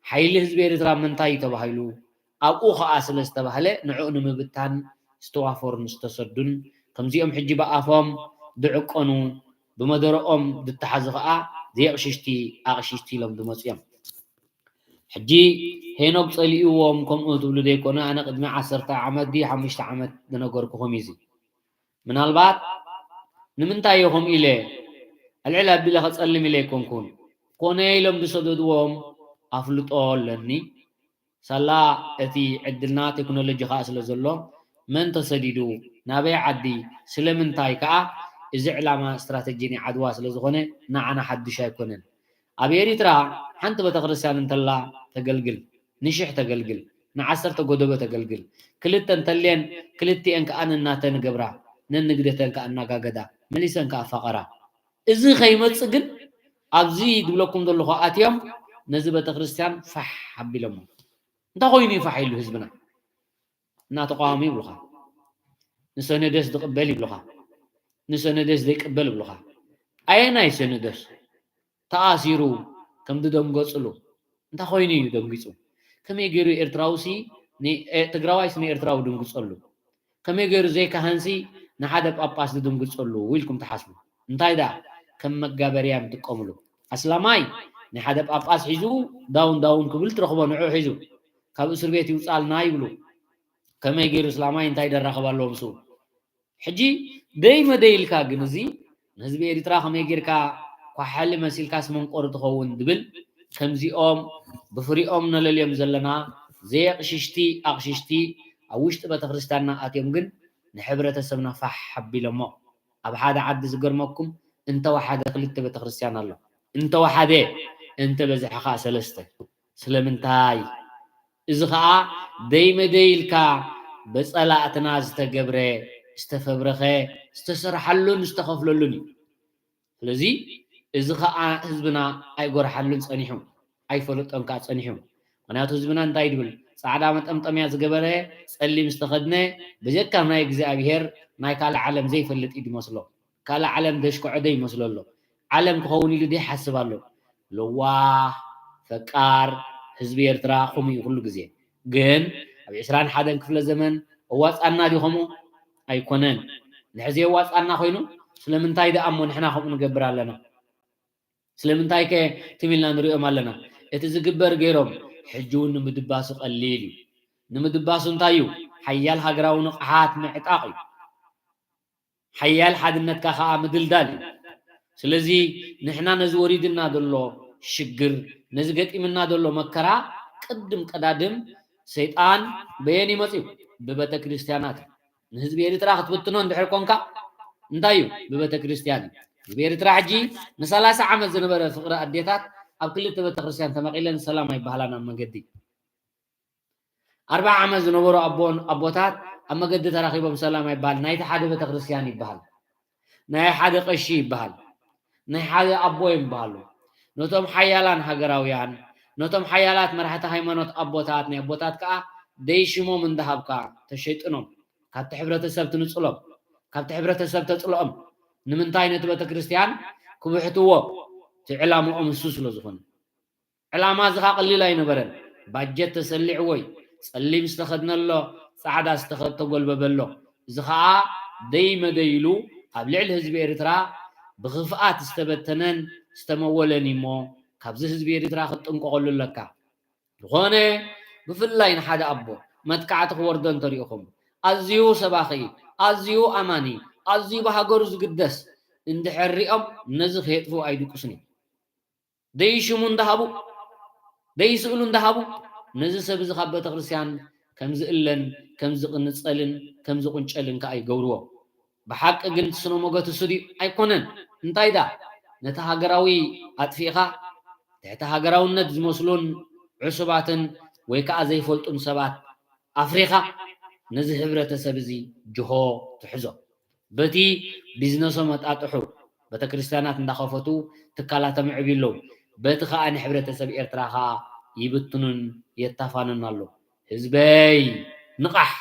ሓይሊ ህዝቢ ኤሪትራ ምንታይ እዩ ተባሂሉ? ኣብኡ ከኣ ስለ ዝተባህለ ንዕኡ ንምብታን ዝተዋፈሩን ዝተሰዱን፣ ከምዚኦም ሕጂ ብኣፎም ዝዕቀኑ፣ ብመደረኦም ዝተሓዙ ከኣ ዘየቕሽሽቲ ኣቕሽሽቲ ኢሎም ዝመጹ እዮም። ሕጂ ሄኖክ ጸሊእዎም ከምኡ ትብሉ ዘይኮነ፣ ኣነ ቅድሚ ዓሰርተ ዓመት ድዩ ሓሙሽተ ዓመት ዝነገርኩኹም እዩ እዚ። ምናልባት ንምንታይ ኢኹም ኢለ ኣልዕል ኣቢለ ከጸልም ኢለ ኣይኮንኩን። ኮነ ኢሎም ዝሰደድዎም ኣፍልጦ ኣለኒ። ሳላ እቲ ዕድልና ቴክኖሎጂ ከኣ ስለ ዘሎ፣ መን ተሰዲዱ፣ ናበይ ዓዲ፣ ስለምንታይ ከኣ፣ እዚ ዕላማ ስትራተጂ ናይ ዓድዋ ስለ ዝኾነ ንዓና ሓድሽ ኣይኮነን። ኣብ ኤሪትራ ሓንቲ ቤተክርስትያን እንተላ ተገልግል፣ ንሽሕ ተገልግል፣ ንዓሰርተ ጎደቦ ተገልግል፣ ክልተ እንተልየን ክልቲኤን ከኣ ነናተን ገብራ፣ ነንግደተን ከኣ እናጋገዳ፣ መሊሰን ከኣ ፋቐራ። እዚ ከይመጽእ ግን ኣብዚ ዝብለኩም ዘለኹ ኣትዮም ነዚ ቤተክርስትያን ፋሕ ኣቢሎሞ። እንታይ ኮይኑ እዩ ፋሕ ኢሉ ህዝብና? እና ተቃዋሚ ይብሉኻ፣ ንሰነደስ ዝቅበል ይብሉኻ፣ ንሰነደስ ዘይቅበል ይብሉኻ። ኣየናይ ሰነደስ? ተኣሲሩ ከም ዝደንገጽሉ እንታይ ኮይኑ እዩ ደንጊጹ? ከመይ ገይሩ ኤርትራውሲ ን-፣ ኤ-፣ ትግራዋይስ ንኤርትራዊ ድንግጸሉ? ከመይ ገይሩ ዘይካህንሲ ንሓደ ጳጳስ ዝድንግጸሉ ኢልኩም ትሓስቡ? እንታይ ደኣ ከም መጋበርያ ንጥቀምሉ? ኣስላማይ ናይ ሓደ ጳጳስ ሒዙ ዳውን ዳውን ክብል ትረኽቦ፣ ንዑ ሒዙ ካብ እስር ቤት ይውጻልና ይብሉ። ከመይ ገይሩ እስላማይ እንታይ ደራኸብ ኣለዎ ምስኡ? ሕጂ ደይ መደይ ኢልካ ግን እዚ ንህዝቢ ኤርትራ ከመይ ጌርካ ኳሓሊ መሲልካስ መንቆሪ ትኸውን ዝብል፣ ከምዚኦም ብፍሪኦም ነለልዮም ዘለና ዘየቕሽሽቲ ኣቕሽሽቲ ኣብ ውሽጢ ቤተክርስትያንና ኣትዮም ግን ንሕብረተሰብና ፋሕ ኣቢሎሞ። ኣብ ሓደ ዓዲ ዝገርመኩም እንተወሓደ ክልተ ቤተክርስትያን ኣሎ። እንተወሓደ፣ እንተበዝሐ ኸዓ ሰለስተ። ስለምንታይ? እዚ ኸዓ ደይመደይ ኢልካ ብጸላእትና ዝተገብረ፣ ዝተፈብረኸ፣ ዝተሰርሓሉን ዝተኸፍለሉን እዩ። ስለዚ እዚ ኸዓ ህዝብና ኣይጎርሓሉን ጸኒሑ፣ ኣይፈለጦን ከኣ ጸኒሑ። ምኽንያቱ ህዝብና እንታይ ድብል? ጻዕዳ መጠምጠምያ ዝገበረ፣ ጸሊም ዝተኸድነ፣ ብጀካ ናይ እግዚኣብሄር ናይ ካልእ ዓለም ዘይፈልጥ እዩ ዝመስሎ። ካልእ ዓለም ዘሽክዖ ዶ ይመስሎ ኣሎ? ዓለም ክኸውን ኢሉ ዶ ይሓስብ ኣሎ? ለዋህ፣ ፈቃር ህዝቢ ኤርትራ ከምኡ እዩ ኩሉ ግዜ። ግን ኣብ ዕስራን ሓደን ክፍለ ዘመን እዋጻና ድዩ ከምኡ? ኣይኮነን። እንድሕር ዘየዋጻና ኮይኑ ስለምንታይ ደኣ እሞ ንሕና ከምኡ ንገብር ኣለና? ስለምንታይ ከ ትም ኢልና ንሪኦም ኣለና? እቲ ዝግበር ገይሮም ሕጂ እውን ንምድባሱ ቀሊል እዩ። ንምድባሱ እንታይ እዩ? ሓያል ሃገራዊ ንቕሓት ምዕጣቕ እዩ። ሓያል ሓድነትካ ኸዓ ምድልዳል እዩ። ስለዚ ንሕና ነዚ ወሪድና ዘሎ ሽግር፣ ነዚ ገጢምና ዘሎ መከራ ቅድም ቀዳድም ሰይጣን በየን እዩ መፂኡ? ብቤተ ክርስትያናት እዩ። ንህዝቢ ኤርትራ ክትብትኖ እንድሕር ኮንካ እንታይ እዩ? ብቤተ ክርስትያን እዩ። ህዝቢ ኤርትራ ሕጂ ንሰላሳ ዓመት ዝነበረ ፍቕሪ ኣዴታት ኣብ ክልተ ቤተ ክርስትያን ተመቒለን ሰላም ኣይበሃላን ኣብ መንገዲ። ኣርብዓ ዓመት ዝነበሩ ኣቦን ኣቦታት ኣብ መገዲ ተራኺቦም ሰላም ኣይበሃል። ናይቲ ሓደ ቤተክርስትያን ይበሃል፣ ናይ ሓደ ቀሺ ይበሃል፣ ናይ ሓደ ኣቦ እዮም ይበሃሉ። ነቶም ሓያላን ሃገራውያን፣ ነቶም ሓያላት መራሕቲ ሃይማኖት ኣቦታት፣ ናይ ኣቦታት ከኣ ደይ ሽሞም እንዳሃብካ ተሸጥኖም፣ ካብቲ ሕብረተሰብ ትንጽሎም፣ ካብቲ ሕብረተሰብ ተጽልኦም። ንምንታይ? ነቲ ቤተክርስትያን ክብሕትዎ፣ እቲ ዕላምኦም እሱ ስለ ዝኾነ። ዕላማ እዚ ኸኣ ቀሊል ኣይነበረን። ባጀት ተሰሊዕዎ እዩ። ጸሊም ዝተኸድነ ኣሎ፣ ጻዕዳ ዝተኸ-፣ ዝተጎልበበ ኣሎ። እዚ ኸኣ ደይ መደይ ኢሉ ኣብ ልዕሊ ህዝቢ ኤርትራ ብኽፍኣት ዝተበተነን ዝተመወለን እዩ እሞ፣ ካብዚ ህዝቢ ኤርትራ ክትጥንቀቐሉ ኣለካ። ዝኾነ ብፍላይ ንሓደ ኣቦ መጥቃዕቲ ክወርዶ እንተሪእኹም፣ ኣዝዩ ሰባኺ፣ ኣዝዩ ኣማኒ፣ ኣዝዩ ብሃገሩ ዝግደስ እንድሕር ሪኦም ነዚ ከየጥፍኡ ኣይድቅሱን እዮም። ደይሽሙ እንዳሃቡ፣ ደይስእሉ እንዳሃቡ፣ ነዚ ሰብ እዚ ካብ ቤተክርስትያን ከም ዝእለን፣ ከም ዝቕንጸልን፣ ከም ዝቑንጨልን ከኣ ይገብርዎ። ብሓቂ ግን እቲ ስነ ሞገት እሱ ድዩ? ኣይኮነን። እንታይ ደኣ? ነቲ ሃገራዊ ኣጥፊእኻ፣ ትሕቲ ሃገራውነት ዝመስሉን ዕሱባትን ወይ ከኣ ዘይፈልጡን ሰባት ኣፍሪኻ፣ ነዚ ሕብረተሰብ እዚ ጅሆ ትሕዞ። በቲ ቢዝነሶም ኣጣጥሑ፣ ቤተክርስትያናት እንዳኸፈቱ ትካላቶም የዕብዩ ኣለዉ። በቲ ከኣ ንሕብረተሰብ ኤርትራ ከኣ ይብትኑን የታፋኑን ኣለዉ። ህዝበይ ንቓሕ፣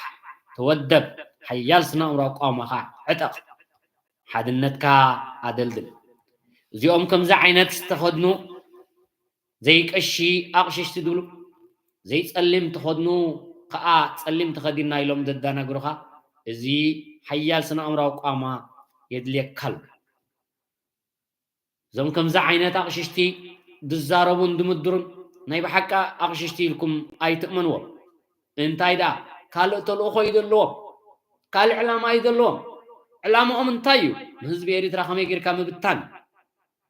ተወደብ፣ ሓያል ስነ ኣእምሮ ኣቋውማኻ ዕጠቕ፣ ሓድነትካ ኣደልድል። እዚኦም ከምዚ ዓይነት ዝተኸድኑ ዘይቀሺ ኣቕሽሽቲ ድብሉ፣ ዘይጸሊም ተኸድኑ ከኣ ጸሊም ተኸዲና ኢሎም ዘዳናግሩኻ፣ እዚ ሓያል ስነ ኣእምራዊ ቋማ የድልየካ ኣሎ። እዞም ከምዚ ዓይነት ኣቕሽሽቲ ዝዛረቡን ዝምድሩን ናይ ብሓቂ ኣቕሽሽቲ ኢልኩም ኣይትእመንዎም። እንታይ ደኣ ካልእ ተልእኾ እዩ ዘለዎም፣ ካልእ ዕላማ እዩ ዘለዎም። ዕላምኦም እንታይ እዩ? ንህዝቢ ኤርትራ ከመይ ጌርካ ምብታን።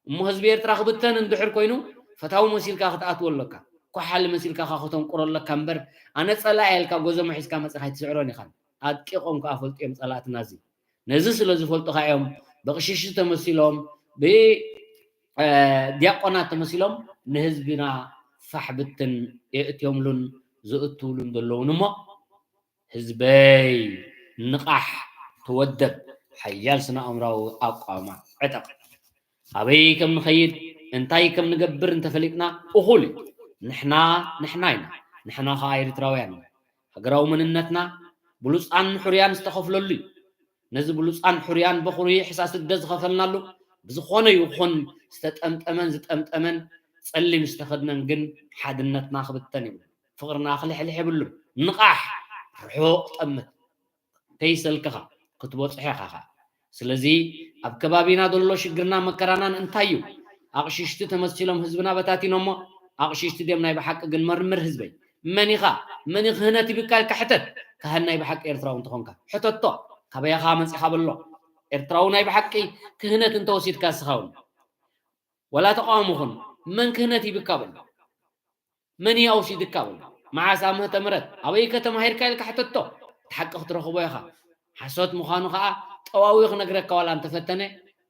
እሞ ህዝቢ ኤርትራ ክብተን እንድሕር ኮይኑ ፈታዊ መሲልካ ክትኣትዎ ኣለካ። ኳሓሊ መሲልካ ከኣ ከተንቁሮ ኣለካ እምበር ኣነ ጸላኢ ኢልካ ጎዞሞ ሒዝካ መጺኻ ኣይትስዕሮን ኢኻ። ኣድቂቖም ከኣ ፈልጡ እዮም ጸላእትና እዚ። ነዚ ስለ ዝፈልጡ ከኣ እዮም ብቕሽሽቲ ተመሲሎም፣ ብ-፣ እ፣ ዲያቆናት ተመሲሎም ንህዝብና ፋሕ ብትን የእትዮምሉን ዘእትውሉን ዘለዉን እሞ ህዝበይ ንቓሕ፣ ተወደብ፣ ሓያል ስነ ኣእምራዊ ኣቋውማ ዕጠቕ። ኣበይ ከም ንኸይድ፣ እንታይ ከም ንገብር እንተፈሊጥና እኹል እዩ። ንሕና ንሕና ኢና፣ ንሕና ኸዓ ኤርትራውያን ኢና። ሃገራዊ መንነትና ብሉጻን ሕሩያን ዝተኸፍለሉ እዩ። ነዚ ብሉጻን ሕሩያን በኹሪ ሕሳስ እደ ዝኸፈልናሉ ብዝኾነ ይኹን ዝተጠምጠመን ዝጠምጠመን ጸሊም ዝተኸድነን ግን ሓድነትና ክብተን ይብሉ። ፍቕርና ክልሕልሕ የብሉን። ንቓሕ፣ ርሑቕ ጠምት። ከይሰልክኻ ክትበጽሖ ኢኻ ኸኣ። ስለዚ ኣብ ከባቢና ዘሎ ሽግርና መከራናን እንታይ እዩ? ኣቕሽሽቲ ተመሲሎም ህዝብና በታቲኖሞ። ኣቕሽሽቲ ድዮም ናይ ብሓቂ ግን? መርምር ህዝበይ። መን ኢኻ? መን እዩ ክህነት ሂብካ ኢልካ ሕተት። ካህን ናይ ብሓቂ ኤርትራዊ እንተኾንካ ሕተቶ። ካበይ ኢኻ መጺኻ በሎ። ኤርትራዊ ናይ ብሓቂ ክህነት እንተወሲድካ እስኻ እውን። ዋላ ተቃዋሚ ኹን፣ መን ክህነት ሂብካ በሎ። መን እዩ ኣውሲድካ በሎ። መዓስ፣ ኣብ ምህተ ምረት፣ ኣበይ ከ ተማሂርካ ኢልካ ሕተቶ። እቲ ሓቂ ክትረኽቦ ኢኻ። ሓሶት ምዃኑ ኸኣ ጠዋዊ ክነግረካ ዋላ እንተፈተነ፣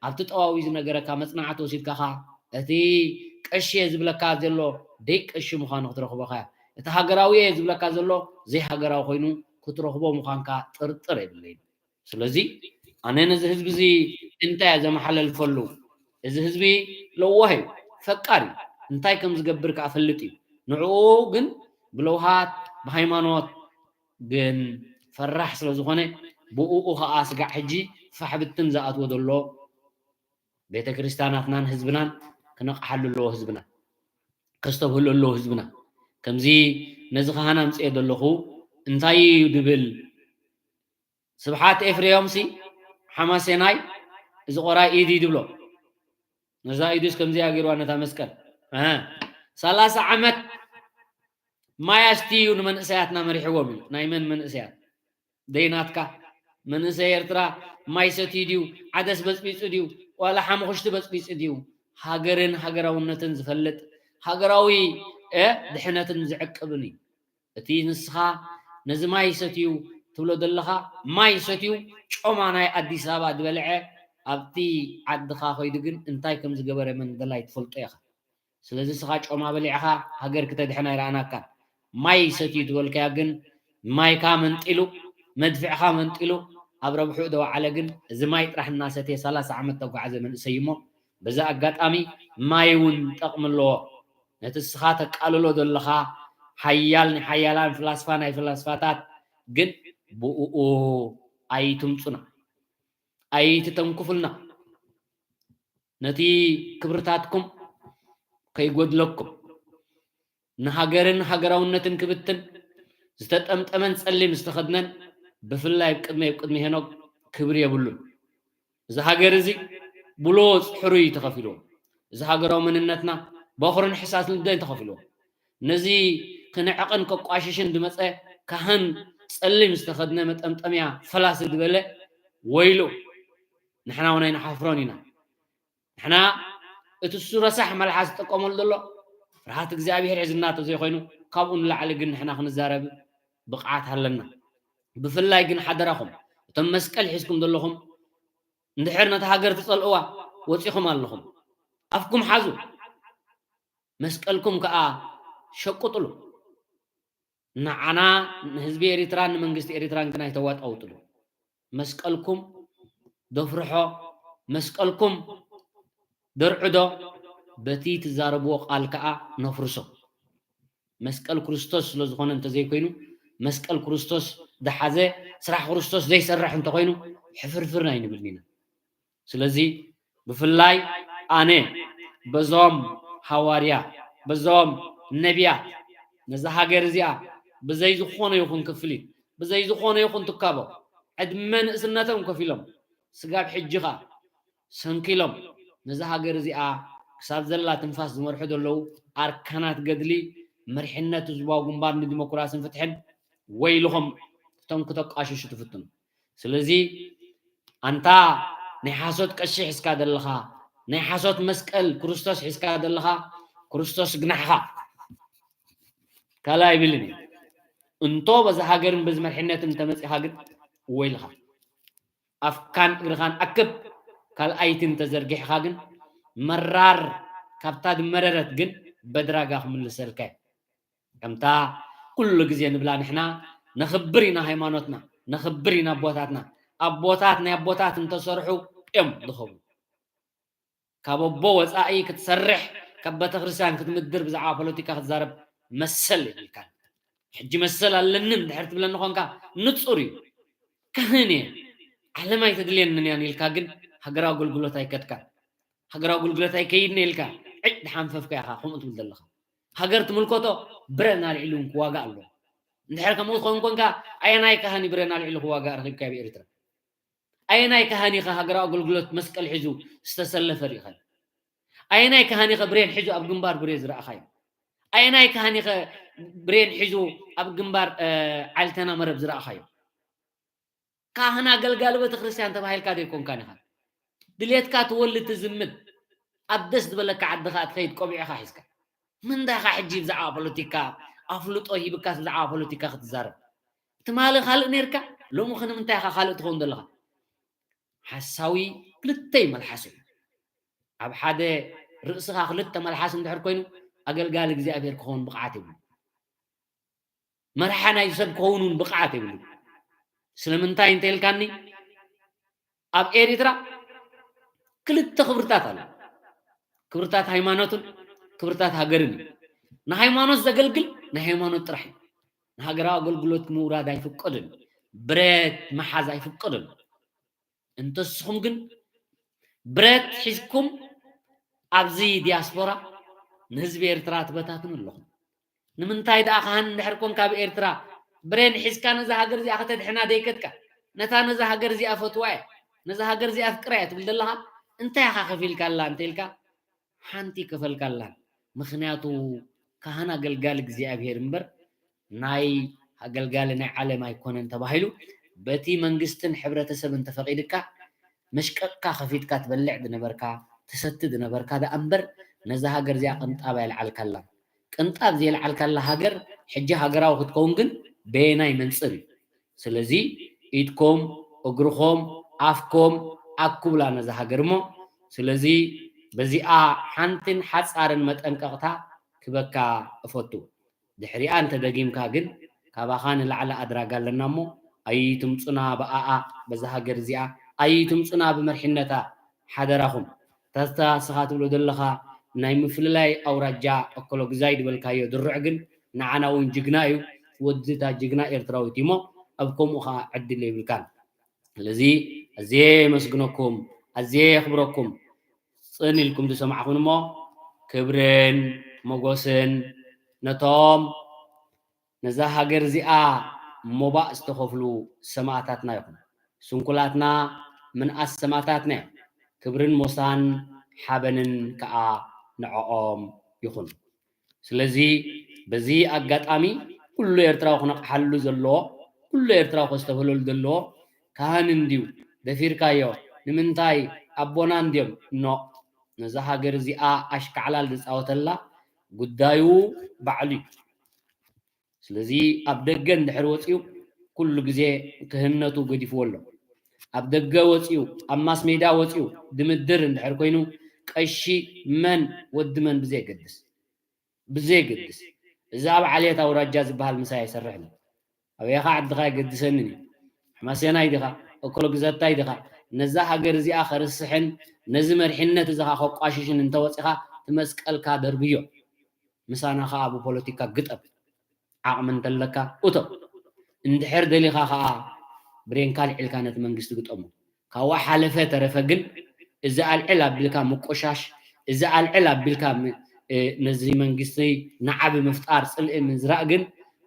ኣብቲ ጠዋዊ ዝነገረካ መጽናዕቲ ወሲድካ ኸኣ እቲ ቀሺ እየ ዝብለካ ዘሎ ደይ ቀሺ ምዃኑ ክትረኽቦ ኢኻ። እቲ ሃገራዊ እየ ዝብለካ ዘሎ ዘይሃገራዊ ኮይኑ ክትረኽቦ ምዃንካ ጥርጥር የብለይን። ስለዚ ኣነ ነዚ ህዝቢ እዚ እንታይ እየ ዘመሓላልፈሉ? እዚ ህዝቢ ለዋህ እዩ፣ ፈቃር እዩ። እንታይ ከም ዝገብር ከኣ ፈልጥ እዩ። ንዕኡ ግን ብለውሃት፣ ብሃይማኖት ግን ፈራሕ ስለ ዝኾነ ብእኡ ከኣ ስጋዕ ሕጂ ፋሕ ብትን ዝኣትዎ ዘሎ ቤተ ክርስቲያናትናን ህዝብናን ክነቕሓሉ ኣለዎ። ህዝብና ከስተብህሉ ኣለዎ። ህዝብና ከምዚ ነዚ ካህን ኣምጽኤ ዘለኹ እንታይ እዩ ድብል ስብሓት ኤፍሬም ሲ ሓማሴናይ እዚ ቆራይ ኢድ ኢድ ብሎ። ነዛ ኢዱስ ከምዚኣ ገይርዋ ነታ መስቀል። ኣሃ። ሰላሳ ዓመት ማይ ኣስትዩ ንመንእሰያትና መሪሕዎም እዩ። ናይ መን መንእሰያት? ደይናትካ? መንእሰይ ኤርትራ ማይ ሰትዩ ድዩ? ዓደስ በጽቢጹ ድዩ? ዋላ ሓሙኽሽቲ በጽቢጹ ድዩ? ሃገርን ሃገራውነትን ዝፈልጥ፣ ሃገራዊ፣ እ፣ ድሕነትን ዝዕቅብን እዩ። እቲ ንስኻ ነዚ ማይ ሰትዩ ትብሎ ዘለኻ፣ ማይ ሰትዩ ጮማ ናይ ኣዲስ ኣበባ ዝበልዐ፣ ኣብቲ ዓድኻ ከይዱ ግን እንታይ ከም ዝገበረ መንደላይ ትፈልጦ ኢኻ። ስለዚ ንስኻ ጮማ በሊዕኻ ሃገር ክተድሕን ኣይረኣናካን። ማይ ሰትዩ ትበልካያ ግን ማይካ መንጢሉ፣ መድፍዕኻ መንጢሉ፣ ኣብ ረብሕኡ ደወዓለ ግን እዚ ማይ ጥራሕ እናሰትየ ሰላሳ ዓመት ተጓዓዘ መንእሰይ እሞ፣ በዚ ኣጋጣሚ ማይ እውን ጠቕሚ ኣለዎ። ነቲ እስኻ ተቃልሎ ዘለኻ ሓያል ናይ ሓያላን ፍላስፋ ናይ ፍላስፋታት ግን ብእኡ ኣይትምጹና፣ ኣይትተንኩፉልና። ነቲ ክብርታትኩም ከይጎድለኩም፣ ንሃገርን ሃገራውነትን ክብትን ዝተጠምጠመን ጸሊም ዝተኸድነን ብፍላይ ኣብ ቅድሚ ኣብ ቅድሚ ሄኖግ ክብሪ የብሉን። እዚ ሃገር እዚ ብሎጽ ሕሩይ እዩ ተኸፊልዎ። እዚ ሃገራዊ መንነትና በኹርን ሕሳስ ልደን ተኸፊልዎ። ነዚ ክነዕቕን ከቋሽሽን ዝመጸ ካህን ጸሊም ዝተኸድነ መጠምጠምያ ፈላሲ ዝበለ ወይሉ። ንሕና እውን ኣይንሓፍሮን ኢና። ንሕና እቲ እሱ ረሳሕ መልሓስ ዝጥቀመሉ ዘሎ ፍርሃት እግዚኣብሔር ሒዝና ተዘይኮይኑ፣ ካብኡ ንላዕሊ ግን ንሕና ክንዛረብ ብቕዓት ኣለና። ብፍላይ ግን ሓደራኹም እቶም መስቀል ሒዝኩም ዘለኹም እንድሕር ነታ ሃገር ትጸልእዋ ወጺኹም ኣለኹም፣ ኣፍኩም ሓዙ፣ መስቀልኩም ከኣ ሸቁጥሉ። ንዓና ንህዝቢ ኤሪትራን ንመንግስቲ ኤሪትራን ግን ኣይተዋጣውጥሉ። መስቀልኩም ደፍርሖ፣ መስቀልኩም ደርዕዶ፣ በቲ ትዛረብዎ ቃል ከኣ ነፍርሶ። መስቀል ክርስቶስ ስለ ዝኾነ እንተዘይኮይኑ፣ መስቀል ክርስቶስ ዝሓዘ፣ ስራሕ ክርስቶስ ዘይሰርሕ እንተኾይኑ፣ ሕፍርፍር ኣይንብልን ኢና። ስለዚ ብፍላይ ኣነ በዞም ሃዋርያ፣ በዞም ነቢያት፣ ነዛ ሃገር እዚኣ ብዘይ ዝኾነ ይኹን ክፍሊት፣ ብዘይ ዝኾነ ይኹን ትካቦ፣ ዕድመ ንእስነቶም ከፊሎም፣ ስጋብ ሕጂ ኸኣ ሰንኪሎም፣ ነዛ ሃገር እዚኣ ክሳብ ዘላ ትንፋስ ዝመርሑ ዘለዉ ኣርካናት ገድሊ መሪሕነት ህዝባዊ ግንባር ንዲሞክራስን ፍትሕን፣ ወይልኹም፣ እቶም ክተቋሽሹ ትፍትኑ። ስለዚ ኣንታ ናይ ሓሶት ቀሺ ሒዝካ ዘለኻ፣ ናይ ሓሶት መስቀል ክርስቶስ ሒዝካ ዘለኻ፣ ክርስቶስ ግናሕኻ። ካልእ ኣይብልን እየ። እንቶ በዚ ሃገርን በዚ መሪሕነትን እንተመጺኻ ግን ወይልኻ። ኣፍካን እግርኻን ኣክብ፣ ካልኣይቲ እንተዘርጊሕኻ ግን መራር ካብታ ዝመረረት ግን በድራጋ ክምልሰልካ እየ። ከምታ ኩሉ ግዜ ንብላ ንሕና ነኽብር ኢና ሃይማኖትና፣ ነኽብር ኢና ኣቦታትና። ኣቦታት ናይ ኣቦታት እንተሰርሑ እዮም ዝኸብሩ። ካብ ኣቦ ወፃኢ ክትሰርሕ፣ ካብ ቤተክርስትያን ክትምድር፣ ብዛዕባ ፖለቲካ ክትዛረብ መሰል የብልካን። ሕጂ መሰል ኣለኒ እንድሕር ትብለኒ ኾንካ ንፁር እዩ። ካህን እየ፣ ዓለም ኣይተድልየንን እያን ኢልካ ግን ሃገራዊ ኣገልግሎት ኣይከድካን። ሃገራዊ ኣገልግሎት ኣይከይድን ኢልካ ዕጭ ድሓንፈፍካ ኢኻ ከምኡ ትብል ዘለኻ። ሃገር ትምልከቶ ብረን ኣልዒሉ እውን ክዋጋእ ኣለዎ። እንድሕር ከምኡ ትኸውን ኮንካ ኣየናይ ካህን እዩ ብረን ኣልዒሉ ክዋጋእ ረኺብካ ኣብ ኤርትራ? ኣየናይ ካህን ኢኻ ሃገራዊ ኣገልግሎት መስቀል ሒዙ ዝተሰለፈ ርኢኸ? ኣየናይ ካህን ኢኸ ብሬን ሒዙ ኣብ ግንባር ብሬ ዝረኣኻዮ? ኣየናይ ካህን ኢኸ ብሬን ሒዙ ኣብ ግንባር ዓልተና መረብ ዝረኣኻዮ? ካህን ኣገልጋሊ ቤተክርስትያን ተባሂልካ ዘይኮንካን ኢኻ። ድሌትካ ትወልድ ትዝምት፣ ኣብ ደስ ዝበለካ ዓድኻ ትኸይድ ቆቢዕኻ ሒዝካ። ምንዳኻ ሕጂ ብዛዕባ ፖለቲካ ኣፍልጦ ሂብካስ ብዛዕባ ፖለቲካ ክትዛረብ? ትማሊ ካልእ ነርካ፣ ሎሚ ኸ ንምንታይ ኢኻ ካልእ ትኸውን ዘለኻ? ሓሳዊ ክልተይ መልሓስ እዩ። ኣብ ሓደ ርእስኻ ክልተ መልሓስ እንድሕር ኮይኑ ኣገልጋሊ እግዚኣብሔር ክኸውን ብቕዓት የብሉ። መርሓ ናይ ሰብ ክኸውን እውን ብቕዓት የብሉ። ስለምንታይ እንተኢልካኒ ኣብ ኤርትራ ክልተ ክብርታት ኣሎ። ክብርታት ሃይማኖትን ክብርታት ሃገርን እዩ። ንሃይማኖት ዘገልግል ንሃይማኖት ጥራሕ እዩ። ንሃገራዊ ኣገልግሎት ምውራድ ኣይፍቀድን። ብረት መሓዝ ኣይፍቀድን። እንተስኹም ግን ብረት ሒዝኩም ኣብዚ ዲያስፖራ ንህዝቢ ኤርትራ ትበታትኑ ኣለኹም። ንምንታይ ደኣ ካህን እንድሕር ኮንካ ኣብ ኤርትራ ብሬን ሒዝካ ነዛ ሃገር እዚኣ ከተድሕና ደይከድካ? ነታ ነዛ ሃገር እዚኣ ፈትዋ እያ፣ ነዛ ሃገር እዚኣ ኣፍቅራ እያ ትብል ዘለኻ እንታይ ኢኻ ከፊልካላ እንተኢልካ ሓንቲ ከፈልካላን። ምኽንያቱ ካህን ኣገልጋሊ እግዚኣብሔር እምበር ናይ ኣገልጋሊ ናይ ዓለም ኣይኮነን ተባሂሉ በቲ መንግስትን ሕብረተሰብን ተፈቒድካ መሽቀቕካ ከፊትካ ትበልዕ ዝነበርካ ትሰቲ ዝነበርካ ደኣ እምበር ነዛ ሃገር እዚኣ ቅንጣብ ኣይልዓልካላን። ቅንጣብ ዘየልዓልካላ ሃገር ሕጂ ሃገራዊ ክትከውን ግን በየናይ መንፅር እዩ? ስለዚ ኢድኮም፣ እግርኾም፣ ኣፍኮም ኣኩብላ ነዛ ሃገር እሞ። ስለዚ በዚኣ ሓንትን ሓጻርን መጠንቀቕታ ክበካ እፈቱ። ድሕሪኣ እንተደጊምካ ግን ካባኻ ንላዕሊ ኣድራጋ ኣለና እሞ ኣይትምጹና ብኣኣ በዛ ሃገር እዚኣ ኣይትምጹና ብመርሒነታ ሓደራኹም። እታ ንስኻ ትብሎ ዘለኻ ናይ ምፍልላይ ኣውራጃ እኮሎግዛይ ዝበልካዮ ድሩዕ ግን ንዓና እውን ጅግና እዩ። ወዲ እታ ጅግና ኤርትራዊት እዩ እሞ ኣብ ከምኡ ኸዓ ዕድል የብልካን። ስለዚ ኣዝየ የመስግነኩም፣ ኣዝየ የኽብረኩም። ጽን ኢልኩም ዝሰማዕኹን እሞ ክብርን ሞጎስን ነቶም ነዛ ሃገር እዚኣ ሞባእ ዝተኸፍሉ ሰማእታትና ይኹን። ስንኩላትና ምንኣስ ሰማእታትና እዮም። ክብርን ሞሳን ሓበንን ከኣ ንዕኦም ይኹን። ስለዚ በዚ ኣጋጣሚ ኩሉ ኤርትራዊ ክነቕሓሉ ዘለዎ፣ ኩሉ ኤርትራዊ ከስተብህለሉ ዘለዎ፣ ካህን እንድዩ ደፊርካዮ፣ ንምንታይ ኣቦና እንድዮም፣ ኖ፣ ነዛ ሃገር እዚኣ ኣሽካዕላል ዝጻወተላ ጉዳዩ ባዕሉ እዩ። ስለዚ ኣብ ደገ እንድሕር ወፂኡ ኩሉ ግዜ ክህነቱ ገዲፍዎ ኣሎ። ኣብ ደገ ወፂኡ ኣብ ማስ ሜዳ ወፂኡ ድምድር እንድሕር ኮይኑ ቀሺ መን ወዲ መን ብዘየገድስ ብዘየገድስ እዚ ኣብ ዓሌት ኣውራጃ ዝበሃል ምሳይ ኣይሰርሕን እዩ። ኣበየኻ ዓድኻ ኣይገድሰንን እዩ። ሕማሴናይ ዲኻ እኮሎ ግዘታይ ዲኻ ነዛ ሃገር እዚኣ ከርስሕን ነዚ መሪሕነት እዚ ኸቋሽሽን እንተወፂኻ ትመስቀልካ ደርብዮ። ምሳና ኸዓ ብፖለቲካ ግጠም። ዓቕሚ እንተለካ እቶ። እንድሕር ደሊኻ ኸዓ ብሬንካ ኣልዒልካ ነቲ መንግስቲ ግጠሞ። ካብኡ ሓለፈ ተረፈ ግን እዚ ኣልዕል ኣቢልካ ምቁሻሽ፣ እዚ ኣልዕል ኣቢልካ ነዚ መንግስቲ ንዓቢ ምፍጣር፣ ፅልኢ ምዝራእ ግን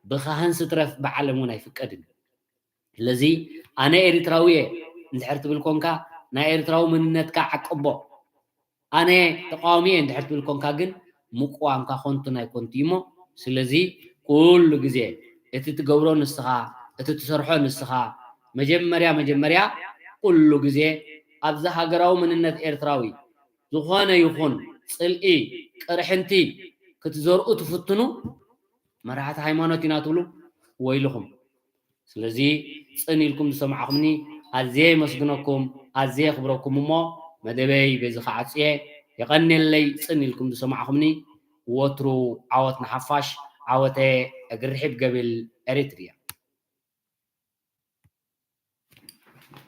ብኻህን ስትረፍ ብዓለም እውን ኣይፍቀድን። ስለዚ ኣነ ኤሪትራዊ እየ እንድሕር ትብል ኮንካ ናይ ኤሪትራዊ መንነትካ ዓቅቦ። ኣነ ተቃዋሚ እየ እንድሕር ትብል ኮንካ ግን ምቅዋምካ ኮንቱ ናይ ኮንቱ እዩ እሞ ስለዚ ኩሉ ግዜ እቲ ትገብሮ ንስኻ እቲ ትሰርሖ ንስኻ መጀመርያ መጀመርያ ኩሉ ግዜ ኣብዚ ሃገራዊ መንነት ኤርትራዊ ዝኾነ ይኹን ፅልኢ ቅርሕንቲ ክትዘርኡ ትፍትኑ መራሕቲ ሃይማኖት ኢና ትብሉ ወይልኹም። ስለዚ ፅን ኢልኩም ዝሰማዕኹምኒ ኣዝየ የመስግነኩም ኣዝየ የኽብረኩም እሞ መደበይ በዚ ክዓፅየ የቐንየለይ። ፅን ኢልኩም ዝሰማዕኹምኒ ወትሩ ዓወት ንሓፋሽ ዓወተ እግርሒብ ገብል ኤሪትርያ።